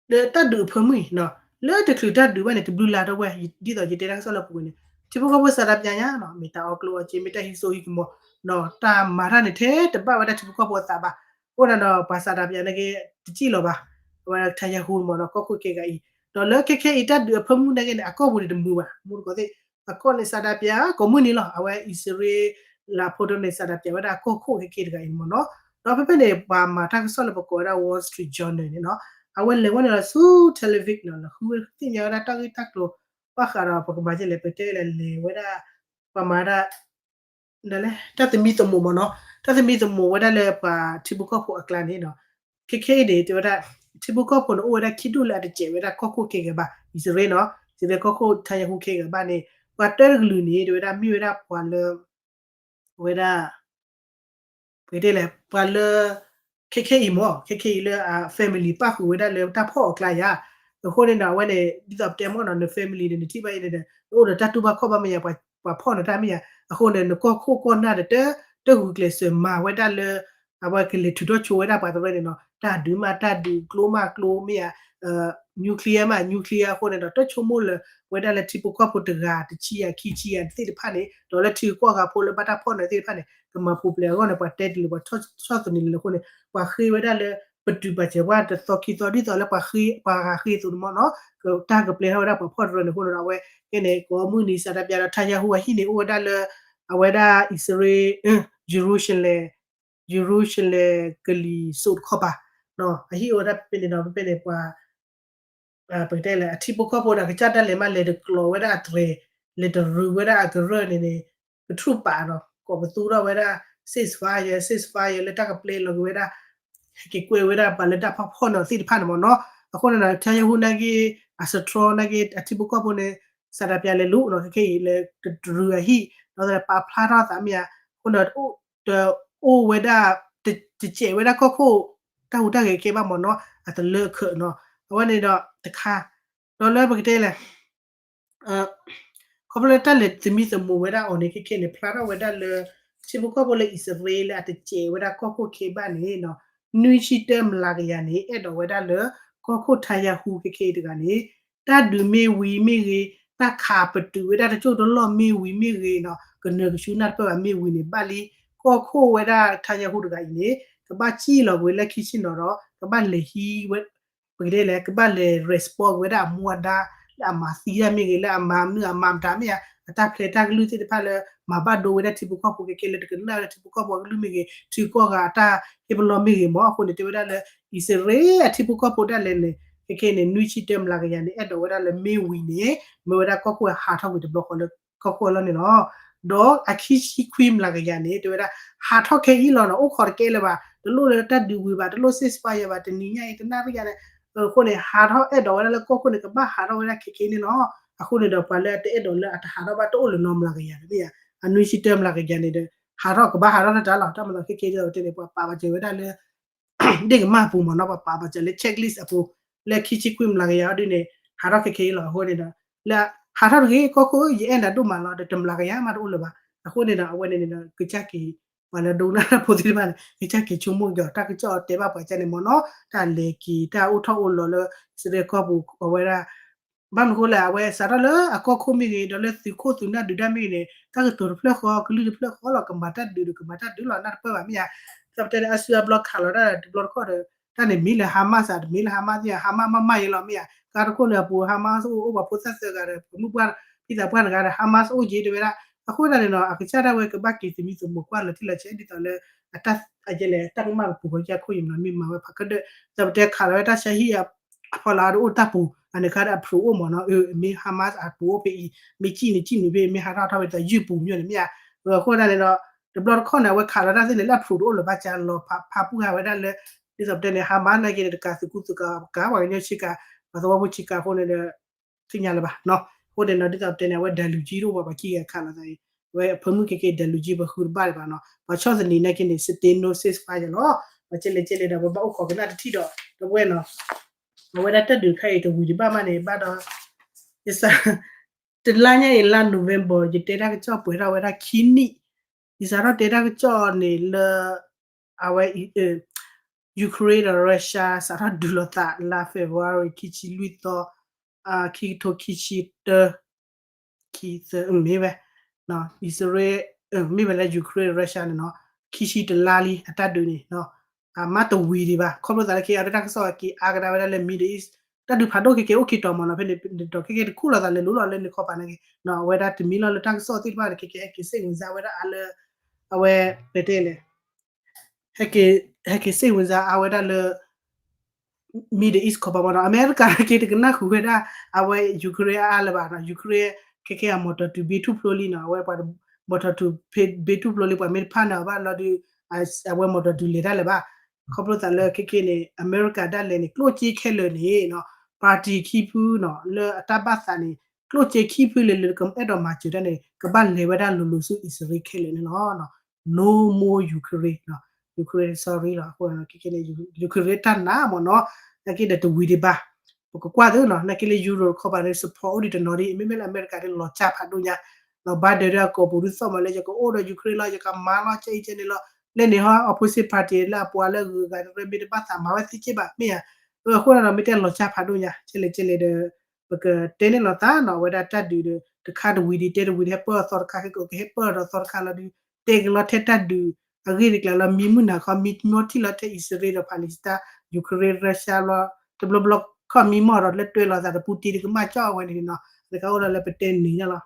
ဒီးတၢ်ဒုးအဖၢမုၢ်အံၤနီၤ လၢတချုးတၢ်ဒုးဘၣ်န့ၣ် တဘျုးလါထီၣ်ဝဲ ဒ်သိးယတဲတၢ်ကစီၣ်လၢပူၤကွံာ်န့ၣ် ထံဖိကီၢ်ဖိစးဒးပၠးညါနီၤ မ့ၢ်တၢ်အီၣ်ကျိၣ်အီၣ်စ့ မ့ၢ်တၢ်ဟံးစိဟံးကမီၤနီၤ တၢ်မၤတၢ်န့ၣ်ထဲတဘၣ်ဝဲဒၣ်ထံဖိကီၢ်ဖိအသးဘၣ်. အဃိန့ၣ်ဒီး ပှၤစးဒးပၠးနာ်က့ တစံၣ်လီၤဘၣ် အဝဲထါယၤဟူမ့ၢ်နီၤ ကီၢ်ခိၣ်ခဲကၤအံၤ ဒီးလၢခဲခဲအံၤတၢ်ဒုးအဖၢမုၢ်နာ်က့န့ၣ် အကီၢ်ပူၤန့ၣ်တမုာ်ဘၣ် မူတကိးသ့ၣ် အကီၢ်န့ၣ်စးဒးပၠး ကိးမုၢ်နံၤလီၤ အဝဲအံၣ်စရ့လးဖိတဖၣ်န့ၣ် စးဒးပၠးဝဲဒၣ်ကီၢ်ခိၣ်ခဲခဲတဂၤအံၤန့ၣ်မ့ၢ်နီၤ ဒီးဖဲဖဲန့ၣ် ပှၤမၤတၢ်ကစီၣ်လၢပကိးဝဲဒၣ် Wall Street Journal န့ၣ်နီၤ အဝဲလဲၤဝဲန့ၣ်လီၤဆူ Tel Aviv နီၤ လၢဃုသ့ၣ်ညါဝဲဒၣ်တၢ်ဂ့ၢ်တၢ်ကျိၤ ဘၣ်ဃးဒီးပကမၤကဲလဲၣ် ပတဲလဲၤလဲၤဝဲဒၣ် ပှၤမၤဒၣ် တၢ်သမံသမိးမ့ၢ်နီၤ တၢ်သမံသမိးဝဲဒၣ်လၢပှၤထံဖိကီၢ်ဖိအကျါန့ၣ်နီၤ ခဲခဲအံၤန့ၣ် တဲဝဲဒၣ် ထံဖိကီၢ်ဖိန့ၣ် အိၣ်ဝဲဒၣ်ခံဒူၣ်လၢအတစဲးဝဲဒၣ်ကီၢ်ခိၣ်ခဲဂၤဘၣ် အံၣ်စရ့လးနီၤ အံၣ်စရ့လးကီၢ်ခိၣ်ထါယၤဟူခဲဂၤဘၣ်န့ၣ် ပှၤတၢတကလုာ်န့ၣ် တဲဝဲဒၣ်မ့ၢ်ဝဲဒၣ်ပှၤလၢ ဝဲဒၣ် ပကတဲလဲၣ် ပှၤလၢ ခဲခဲအံၤမ့ၢ် ခဲခဲအံၤလၢအ family ပၣ်ဃုာ်ဝဲဒၣ်လၢတၢ်ဖီၣ်အီၤအကျါယါ အဃိန့ၣ်ဒီး အဝဲန့ၣ် ဒ်သိးပတဲမ့ၢ်နီၤ န family န့ၣ် နထံၣ်ဘၣ်အံၤန့ၣ်ဒီး နအိၣ်ဒီးတၢ်တူၢ်ဘၣ်ခီၣ်ဘၣ်မ့ၢ်ယါ ပှၤဖီၣ်နတၢ်မ့ၢ်ယါ အဃိန့ၣ် နကီၢ်ခိၣ်ကီၢ်နၢ်ဒီး တ တဂုာ်ကျဲးစၢးမၤဝဲဒၣ်လၢ အဝဲကလဲၤထုးထီၣ်ဆိဝဲဒၣ်ပှၤတရၢန့ၣ်နီၤ တၢ်ဒုးမးတၢ်ဒုး ကျိမးကျိမ့ၢ်ယါ nuclear မး nuclear အဃိန့ၣ်ဒီး တဆိကမိၣ်လၢၤဝဲဒၣ်လၢထံဖိကီၢ်ဖိတဂၤတဆံယၤခံဆံယၤသ့ၣ်တဖၣ်န့ၣ် ဒီးလၢထံဂုၤကီၢ်ဂၤဖိလၢဘၣ်တၢ်ဖီၣ်န့ၣ်သ့ၣ်တဖၣ်န့ၣ် ကမၤပူၤဖျဲးအဂီၢ်န့ၣ် ပှၤတဲတလၢၤ ပှၤဆီၣ်သနံးလၢၤအဃိန့ၣ် ပှၤဃ့ဝဲဒၣ်လၢ ပတုာ်ပာ်စၢၤပှၤတသီခံသီ ဒ်သိးလၢပှၤဃ့ ပှၤဂၤဃ့အသိးန့ၣ်မ့ၢ်နီၤ တၢ်ကပျဲထီၣ်ဝဲဒၣ်ပှၤဖီၣ်တရၢန့ၣ်အဃိန့ၣ်ဒီး အဝဲကဲန့ၣ် ကိးမုၢ်နံၤစးဒးပၠးဒီး ထါယၤဟူအဟံၣ်န့ၣ် အိၣ်ဝဲဒၣ်လၢ အဝဲဒၣ်အံၣ်စရ့လး ယရူၤၡလ့ၣ် ယရူၤၡလ့ၣ်ကလံၤစိးတခီပၤ အဟံၣ်အိၣ်ဝဲဒၣ်ဖဲဖဲန့ၣ်ဒီး ဖဲဖဲန့ၣ်ပှၤ ပကတဲလဲၣ် အထံဖိကီၢ်ဖိဒီး ကစၢ်တၢ်လဲၤမးလဲၤတကျိၤဝဲဒၣ်အတြဲၤ လဲၤတရူးဝဲဒၣ်အကရၢၢ်န့ၣ်န့ၣ် ကထူၣ်ပာ်ဒီး ကိးပသူထီၣ်ဝဲဒၣ် ceasefire ceasefire လၢတၢ်ကပျဲလီၤက့ၤဝဲဒၣ် ဟဲက့ၤကွဲဝဲဒၣ်ပှၤလၢတၢ်ဖီၣ်ဖီၣ်န့ၣ်သ့ၣ်တဖၣ်န့ၣ်မ့ၢ်နီၤ အဃိန့ၣ်ဒီး ထါယၤဟူနာ်က့ အစထြီနာ်က့ အထံဖိကီၢ်ဖိန့ၣ် စးဒးပၠးလဲၤလူၤနီၤ ခဲခဲအံၤလၢတရူးအဟံၣ် ဒီးပာ်ဖျါထီၣ်သးမ့ၢ်ဧါ အဃိန့ၣ် တအိၣ်ဝဲဒၣ် တစဲးဝဲဒၣ်ကီၢ်ခိၣ် တၢ်ဟူးတၢ်ဂဲၤခဲဘၣ်မ့ၢ်နီၤ အတလၢခၢးနီၤ အဝဲန့ၣ်ဒီးတခါ ဒီးလၢပကတဲလဲၣ် ခီဖျိလၢတၢ်လဲၤသမံသမိးဝဲဒၣ်အီၤန့ၣ် ခဲခဲန့ၣ် ဖျါထီၣ်ဝဲဒၣ်လၢ ထံဖိကီၢ်ဖိလၢအံၣ်စရ့လးလၢအတစဲးဝဲဒၣ်ကီၢ်ခိၣ်ခဲဘၣ်န့ၣ်နီၤ နွံဆံတၢမျးကယၤန့ၣ် အဲၣ်ဒိးဝဲဒၣ်လၢ ကီၢ်ခိၣ်ထါယၤဟူခဲခဲအံၤတဂၤန့ၣ် တၢ်ဒုးမ့ၢ်ဝံၤမ့ၢ်ဂ့ၤ တၢ်ခးပတုာ်ဝဲဒၣ်တစိၢ်တလီၢ်မ့ၢ်ဝံၤမ့ၢ်ဂ့ၤနီၤ ကနၢၤကဆူနၢ်တပၢၢ်ဘၣ်မ့ၢ်ဝံၤန့ၣ် ဘၣ်လံ ကီၢ်ခိၣ်ဝဲဒၣ်ထါယၤဟူတဂၤအံၤန့ၣ် ကဘၣ်စံၣ်လီၤကွံာ်လၢခံဆ့ၣ်နီၤဒီး ကဘၣ်လဲၤဟံးဝဲ ပကတဲလဲၣ် ကဘၣ်လဲၤ respond ဝဲဒၣ်အမူအဒါ လၢအမၤသံတၢ်မ့ၢ်ဂ့ၤ လၢအမၤမနုၤအမၤမတၤမ့ၢ်ဧါ အတၢ်ဖျဲးတၢ်ကလုၢ်သ့ၣ်တဖၣ်လၢ မၤဘၣ်ဒိဝဲဒၣ်ထံဖိကီၢ်ဖိခဲခဲလၢတကနၣ်ဝဲဒၣ်ထံဖိကီၢ်ဖိအကလုၢ်မ့ၢ်ဂ့ၤ ထံကီၢ်ဂၤအတၢ်ဟ့ၣ်ပလီၢ်မ့ၢ်ဂ့ၤမ့ၢ် အဃိန့ၣ် တဲဝဲဒၣ်လၢ အံၣ်စရ့လးအထံဖိကီၢ်ဖိဒၣ်လဲာ်န့ၣ် ခဲခဲန့ၣ် နွံဆံတၢမျးကယၤန့ၣ် အဲၣ်ဒိးဝဲဒၣ်လၢမ့ၢ်ဝံၤန့ၣ် မ့ၢ်ဝဲဒၣ်ကီၢ်ခိၣ်ဟးထီၣ်ကွံာ်တဘျီဃီလၢ ကီၢ်ခိၣ်အလီၢ်န့ၣ်လီၤ. ဒီးအခံဆံခွံမျးကယၤန့ၣ် တဲဝဲဒၣ် ဟးထီၣ်ခဲအံၤလီၤနီၤ အိၣ်ခိးတကဲလၢၤဘၣ် တလိၣ်လၢတၢ်ဒုးဝံၤဘၣ် တလိၣ် ceasefire ဘၣ် တနံၤညါအံၤ တနၣ်ရံၣ်ညါန့ၣ် အဃိန့ၣ် ဟးထီၣ်အဲၣ်ဒိးဝဲဒၣ်လၢကီၢ်ခိၣ်န့ၣ် ကဘၣ်ဟးထီၣ်ဝဲဒၣ်ခဲခဲန့ၣ်လီၤ. အဃိန့ၣ်ဒီး ပှၤလၢအတအဲၣ်ဒိးလၢအတဟးထီၣ်ဘၣ်တအိၣ်လၢၤနီတမျးကယၤန့ၣ် မ့ၢ်ဧါ အနွံဆံတၢမျးကယၤန့ၣ်ဒီး ဟးထီၣ်ကဘၣ်ဟးထီၣ်တၢ်လီၤ တၢ်မၤသးခဲခဲဒ်သိးတဲန့ၣ် ပှၤပာ်ပာ်စၢၤဝဲဒၣ်လၢ ဒ့ၣ်ကမၢ်ပူၤမ့ၢ်နီၤ ပှၤပာ်ပာ်စၢၤလၢ checklist အပူၤ လၢခံဆံခွံမျးကယၤအီၤဒ်န့ၣ် ဟးထီၣ်ခဲခဲအံၤလီၤ. အဃိန့ၣ်ဒီး လၢဟးထီၣ်တဂ့ၤ ကီၢ်ခိၣ် ယအဲၣ်နၤဒိၣ်မးလီၤ ဒီးတမျးကယၤမးတအိၣ်လၢၤဘၣ်. အဃိန့ၣ်ဒီး အဝဲန့ၣ်န့ၣ်ဒီး ကစၢ်က့ၤ ပှၤလၢဒိကနၣ်တၢ်ဖိသ့ၣ်တဖၣ်န့ၣ် ကစၢ်က့ၤဆိကမိၣ်က့ၤအီၤ တၢ်ကစီၣ်တဲဘၣ်ပှၤကစၢ်န့ၣ်မ့ၢ်နီၤ တၢ်လဲၤက့ၤ တၢ်အိၣ်ထီၣ်အိၣ်လီၤလၢ စရ့လးကီၢ်ပူၤ အဝဲဒၣ် ဘၣ်မနုၤဃိလဲၣ် အဝဲစးထီၣ်လၢအကီၢ်ခိၣ်မ့ၢ်ဂ့ၤ ဒီးလၢသုးခိၣ်သုးနၢ်ဒုးတၢ်မ့ၢ်ဂ့ၤန့ၣ် တၢ်ကတိၤတဖျၢၣ်ဃီ ကလုၢ်တဖျၢၣ်ဃီလီၤ ကမၤတၢ်ဒုးဒီး ကမၤတၢ်ဒုးလီၤ နၢ်တပၢၢ်ဘၣ်မ့ၢ်ဧါ. သးပတဲန့ၣ် အါစုအါဘျီခးလီၤတၢ်တဘျီတခီၣ်ဒီး တၢ်န့ၣ်မ့ၢ်လၢ Hamas ဧါ တမ့ၢ်လၢ Hamas ဧါ Hamas မးမးယဲလီၤမ့ၢ်ဧါ. ကါတခိၣ်န့ၣ်အပူၤ Hamas အိၣ်အိၣ်ပှၤဖိသၣ်သၢဂၤဒီး ပှၤမုၣ်ပှၢ် ဖံသးပှၢ်တဂၤဒီး Hamas အိၣ်က့ၤတဲဝဲဒၣ်. အဃိသတးန့ၣ်နီၤ အကစၢ်ဒၣ်ဝဲကဘၣ်က့ၤသမံသမိးကွၢ်လီၤတံၢ်လီၤဆဲးဒ်သိးလၢ အတၢ်အယဲလဲၣ် တၢ်ကမၣ်ကပူၤဃီကၢ်ခိၣ်ယံၤမနီၤ မ့ၢ်မၤဝဲဖးကဒၢၣ် သးပတဲခးလီၤဝဲတၢ်ဆါဟံၣ်အဖီလာ်ဒီးအိၣ်တၢ်ပူၤ အန့ၣ်ခါဒီးအဖျိးအိၣ်မနီၤ မ့ၢ် Hamas အပူၤအိၣ်ဖဲအံၤ မ့ၢ်စံၣ်န့ၣ်စံၣ်နုာ်ဖဲ မ့ၢ်ဟးထီၣ်ထီၣ်ဖဲဒီးယုၢ်ပူၤမ့ၢ်န့ၣ်မ့ၢ်ဧါ. အဃိသတးန့ၣ်ဒီး တဘျီတခီၣ်န့ၣ် အဝဲခးလီၤတၢ်သ့ၣ်န့ၣ် လၢအဖျိးတအိၣ်လၢၤဘၣ် ကၢ်လီၤဖးဖးပူၤဟးဝဲဒၣ်လၢ ဒ်သိးပတဲန့ၣ် Hamas နာ်က့န့ၣ် တကးသုးကူသုးကၤ ပှၤကညီဆ့ကၤ ပှၤသဝီဖိဆ့ကၤအဃိန့ၣ်ဒီး သ့ၣ်ညါလၢၤဘၣ်နီၤ. အဃိန့ၣ်ဒီး ဒ်သိးပတဲန့ၣ် အဝဲ ဒၢလူကၠံ တအိၣ်ဘၣ် ပှၤခံဂၤခးလီၤသးအံၤ အဝဲအဖၢမုၢ်ခဲက့ ဒၢလူကၠံ ပဃုတဘၣ်လၢၤဘၣ်နီၤ. ပှၤဆီၣ်သနံးနာ်က့န့ၣ် စတ့နိ ceasefire လီၤ. ပှၤကဲလဲၣ်ကဲလဲၣ်ဒီး ပဘၣ်အိၣ်ခိးကနၣ်တထံၣ်ဒီး တဝဲနီၤ. အဝဲဒၣ်တၢ်ဒုးခါအံၤတဝံၤတဘၣ်မးန့ၣ် ဘၣ်ဒီး ယစ တလါညါအံၤလါ November ယတဲတၢ်ကစီၣ်ပှဲၤထီၣ်ဝဲဒၣ်ခံနံၣ် ယစးထီၣ်တဲတၢ်ကစီၣ်န့ၣ်လၢ အဝဲ Ukraine ဒီး Russia စးထီၣ်ဒုးလိာ်သးလါ February ခံဆံလွံၢ်သီ ခံကထိခံဆံတၢ ခံသၢ မ့ၢ်ဝဲ အံၣ်စရ့လး မ့ၢ်ဝဲလၢ Ukraine Russia န့ၣ်နီၤ ခံဆံတလါလံ အတၢ်ဒုးန့ၣ်နီၤ အမ့ၢ်တဝံၤဒံးဘၣ် ခီဖျိသးလၢခဲအံၤ အတၢ်ကစီၣ်က့ၤအါကဒါဝဲဒၣ်လၢ Middle East တၢ်ဒုးဖးဒိၣ်ခဲကဲအိၣ်က့ၤတီၤမးနီၤ ဖဲန့ၣ်ဒီးခဲကဲတခူၣ်လိာ်သးလဲၤလိၤလီၤလၢန့ၣ်ခီပၤန့ၣ်က့ၤ အဝဲဒၣ်တမံၤလီၤလၢတၢ်ကစီၣ်သ့ၣ်တဖၣ်န့ၣ် ခဲကဲဟဲက့ၤစ့ၣ်ဝင်စါဝဲဒၣ်အါလၢ အဝဲ ပတဲလဲၣ် ဟဲက့ၤ ဟဲက့ၤစ့ၣ်ဝင်စါအါဝဲဒၣ်လၢ Middle East ခီပၤမးနီၤ အမဲရကၤက့ၤတကနၣ်ဃုာ်ဝဲဒၣ် အဝဲ Ukraine အါလၢၤဘၣ်နီၤ Ukraine ခဲကဲအ မော်တော် တုၤဘ့ထူၣ်ဖျိလံနီၤ အဝဲပှၤ မော်တော် တုၤဘ့ထူၣ်ဖျိလံ ပှၤမ့ၢ်တဖၣ်န့ၣ်အီၤဘၣ်လီၤဒုး အဝဲ မော်တော် တုၤလဲၤတၢ်လၢၤဘၣ် ခီဖျိသးလၢခဲကဲန့ၣ် အမဲရကၤဒၣ်လဲာ်န့ၣ် ကျိၣ်စ့ခဲလၢာ်န့ၣ်နီၤ party ခံဖုနီၤ လၢအတၢ်ဘၣ်သးန့ၣ် ကျိၣ်စ့ခံဖုလၢလၢကအဲၣ်ဒိးမၤစၢၤတၢ်န့ၣ် ကဘၣ်လဲၤဝဲဒၣ်လိၤလိၤဆူအံၣ်စရ့လးခဲလၢာ်န့ၣ်လီၤ No more Ukraine, Ukraine sorry လီၤ အဃိန့ၣ် ခဲကဲန့ၣ် Ukraine တၢ်နးမးနီၤ နာ်က့ဒီးတဝံၤဒံးဘၣ် ပကကွၢ်သ့နီၤ နာ်က့လၢ Europe ခီပၤန့ၣ် support အိၣ်ဒံးတနီၤဒံး မ့မ့ၢ်လၢအမဲရကၤဒ်လီၤစၢ်ဖးဒိၣ်ညါ ဘၣ်ဒၢးဒၣ်အကိာ်ပူၤဒုးသီၣ်မးလၢ ယကအိၣ်ဒီး Ukraine လီၤ ယကမၤလီၤ ကဲအံၤကဲန့ၣ်လီၤ လၢန့ၣ်ဟီ opposite party လၢအပှၤလၢအဂုၤအဂၤတရၢမ့ၢ်တဘၣ်သးမၤဝဲသ့က့ဘၣ် မ့ၢ်ဧါ အဃိန့ၣ်ဒီး မ့ၢ်တဲလီၤစၢ်ဖးဒိၣ်ညါ ကဲလဲၣ်ကဲလဲၣ်ဒီး ပကတဲန့ၣ်လီၤသးနီၤ အဝဲဒၣ်တၢ်ဒုးဒီး တခါတဝံၤဒံး တဲတဝံၤဒံး ဟဲပၢၢ်အီၤသီတခါ ကဟဲပၢၢ်အီၤဒီးသီတခါလီၤဒုး တဲကလီၤထဲတၢ်ဒုး အဂ့ၢ်တကျါလီၤ မံမုၢ်နၤခီ မံမီထံၣ်လီၤထဲအံၣ်စရ့လးဒီး Palestine, Ukraine, Russia လီၤ တဘျီဘျီခီၣ်မံမီၢ်ဒီး လၢတွဲလီၤသးဒီး Putin ကမၣ်ကၠီၣ်အဝဲန့ၣ်နီၤ တခါအိၣ်ဒီးလၢပတဲန့ၣ်ညါလီၤ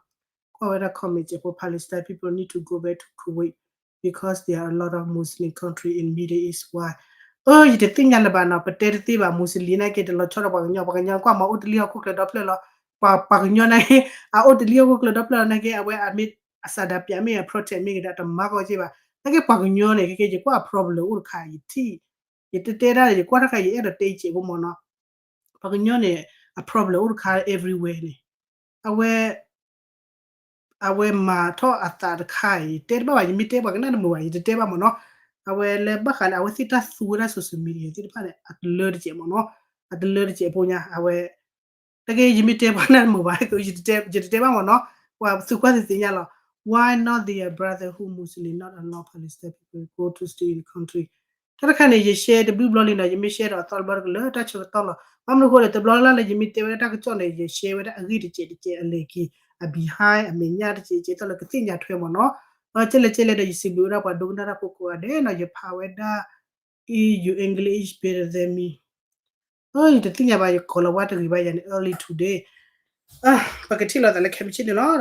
ကွၢ်ဝဲဒၣ် comment စဲးဖိ Palestine people need to go back to Kuwait because there are a lot of Muslim country in Middle East why အၢ ယတသ့ၣ်ညါလၢၤဘၣ်နီၤ ပတဲတသ့ဘၣ် Muslim နာ်က့တလီၤဆီဒီးပှၤကညီ ပှၤကညီကွၢ်မၤအိၣ်တလံဟီၣ်ခိၣ်ချၢဒီဖျၢၣ်လီၤ ပှၤကညီနာ်က့ အအိၣ်တလံဟီၣ်ခိၣ်ချၢဒီဖျၢၣ်လီၤ နာ်က့ အဝဲအမ့ၢ်အစးဒးပၠးမ့ၢ်အ protect မ့ၢ်ဂ့ၤဒီး တမၤကီၢ်က့ဘၣ် နာ်က့ပှၤကညီန့ၣ် ခဲကဲယကွၢ်အ problem အိၣ်တခါ ယထံၣ် ယတတဲဒၣ် ယကွၢ်တခါ ယအဲၣ်ဒိးတဲယစဲးဖိမးနီၤ ပှၤကညီန့ၣ် အ problem အိၣ်တခါ everywhere န့ၣ် အဝဲ အဝဲမၤထီၣ်အသးတခါအံၤ တဲတဘၣ်ဘၣ် ယမ့ၢ်တဲပှၤကနၣ်တမုာ်ဘၣ် ယတတဲဘၣ်မးနီၤ အဝဲလၢဘၣ်ဃးလၢအဝဲသ့ၣ်တၢ်သူဝဲဒၣ် social media သ့ၣ်တဖၣ်န့ၣ် အတလၢတစဲးမးနီၤ အတလၢတစဲးဖိညါ အဝဲ တက့ၢ် ယမ့ၢ်တဲပှၤကနၣ်တမုာ်ဘၣ် ယတတဲဘၣ်မးနီၤ ပှၤသုးကွၢ်သ့ၣ်သ့ၣ်ညါလီၤ Why not their brother who Muslim not allow Palestine people go to stay in country တၢ်တခါန့ၣ် ယ share တဘျုးဘျီလံနီၤ ယမ့ၢ် share ဒီးအသီတဘျီတကလၢာ် တၢ်ဆၢကတီၢ်လီၤ ဘၣ်မနုၤအဃိလဲၣ် တဘျီလၢ်လၢယမ့ၢ်တဲဝဲဒၣ်တၢ်ကစီၣ်န့ၣ် ယ share ဝဲဒၣ်အဂ့ၢ်တစဲးတစဲးအလဲၤက့ၤ အ behind အမဲာ်ညါတစဲးတစဲး သိးလၢကသ့ၣ်ညါထွဲမးနီၤ ကဲလဲၣ်ကဲလဲၣ်ဒီး ယစံးဘျုးဝဲဒၣ်ပှၤဒိကနၣ်တၢ်ဖိကိးဂၤဒဲးနီၤ ယဖးဝဲဒၣ် E U English better than me အၢ ယတသ့ၣ်ညါဘၣ် ယကိးလီၤဝါတဂ့ၤဘၣ်ယၤန့ၣ် early today ပကထံၣ်လိာ်သးလၢခဲမုၢ်ဆ့ၣ်န့ၣ်လီၤ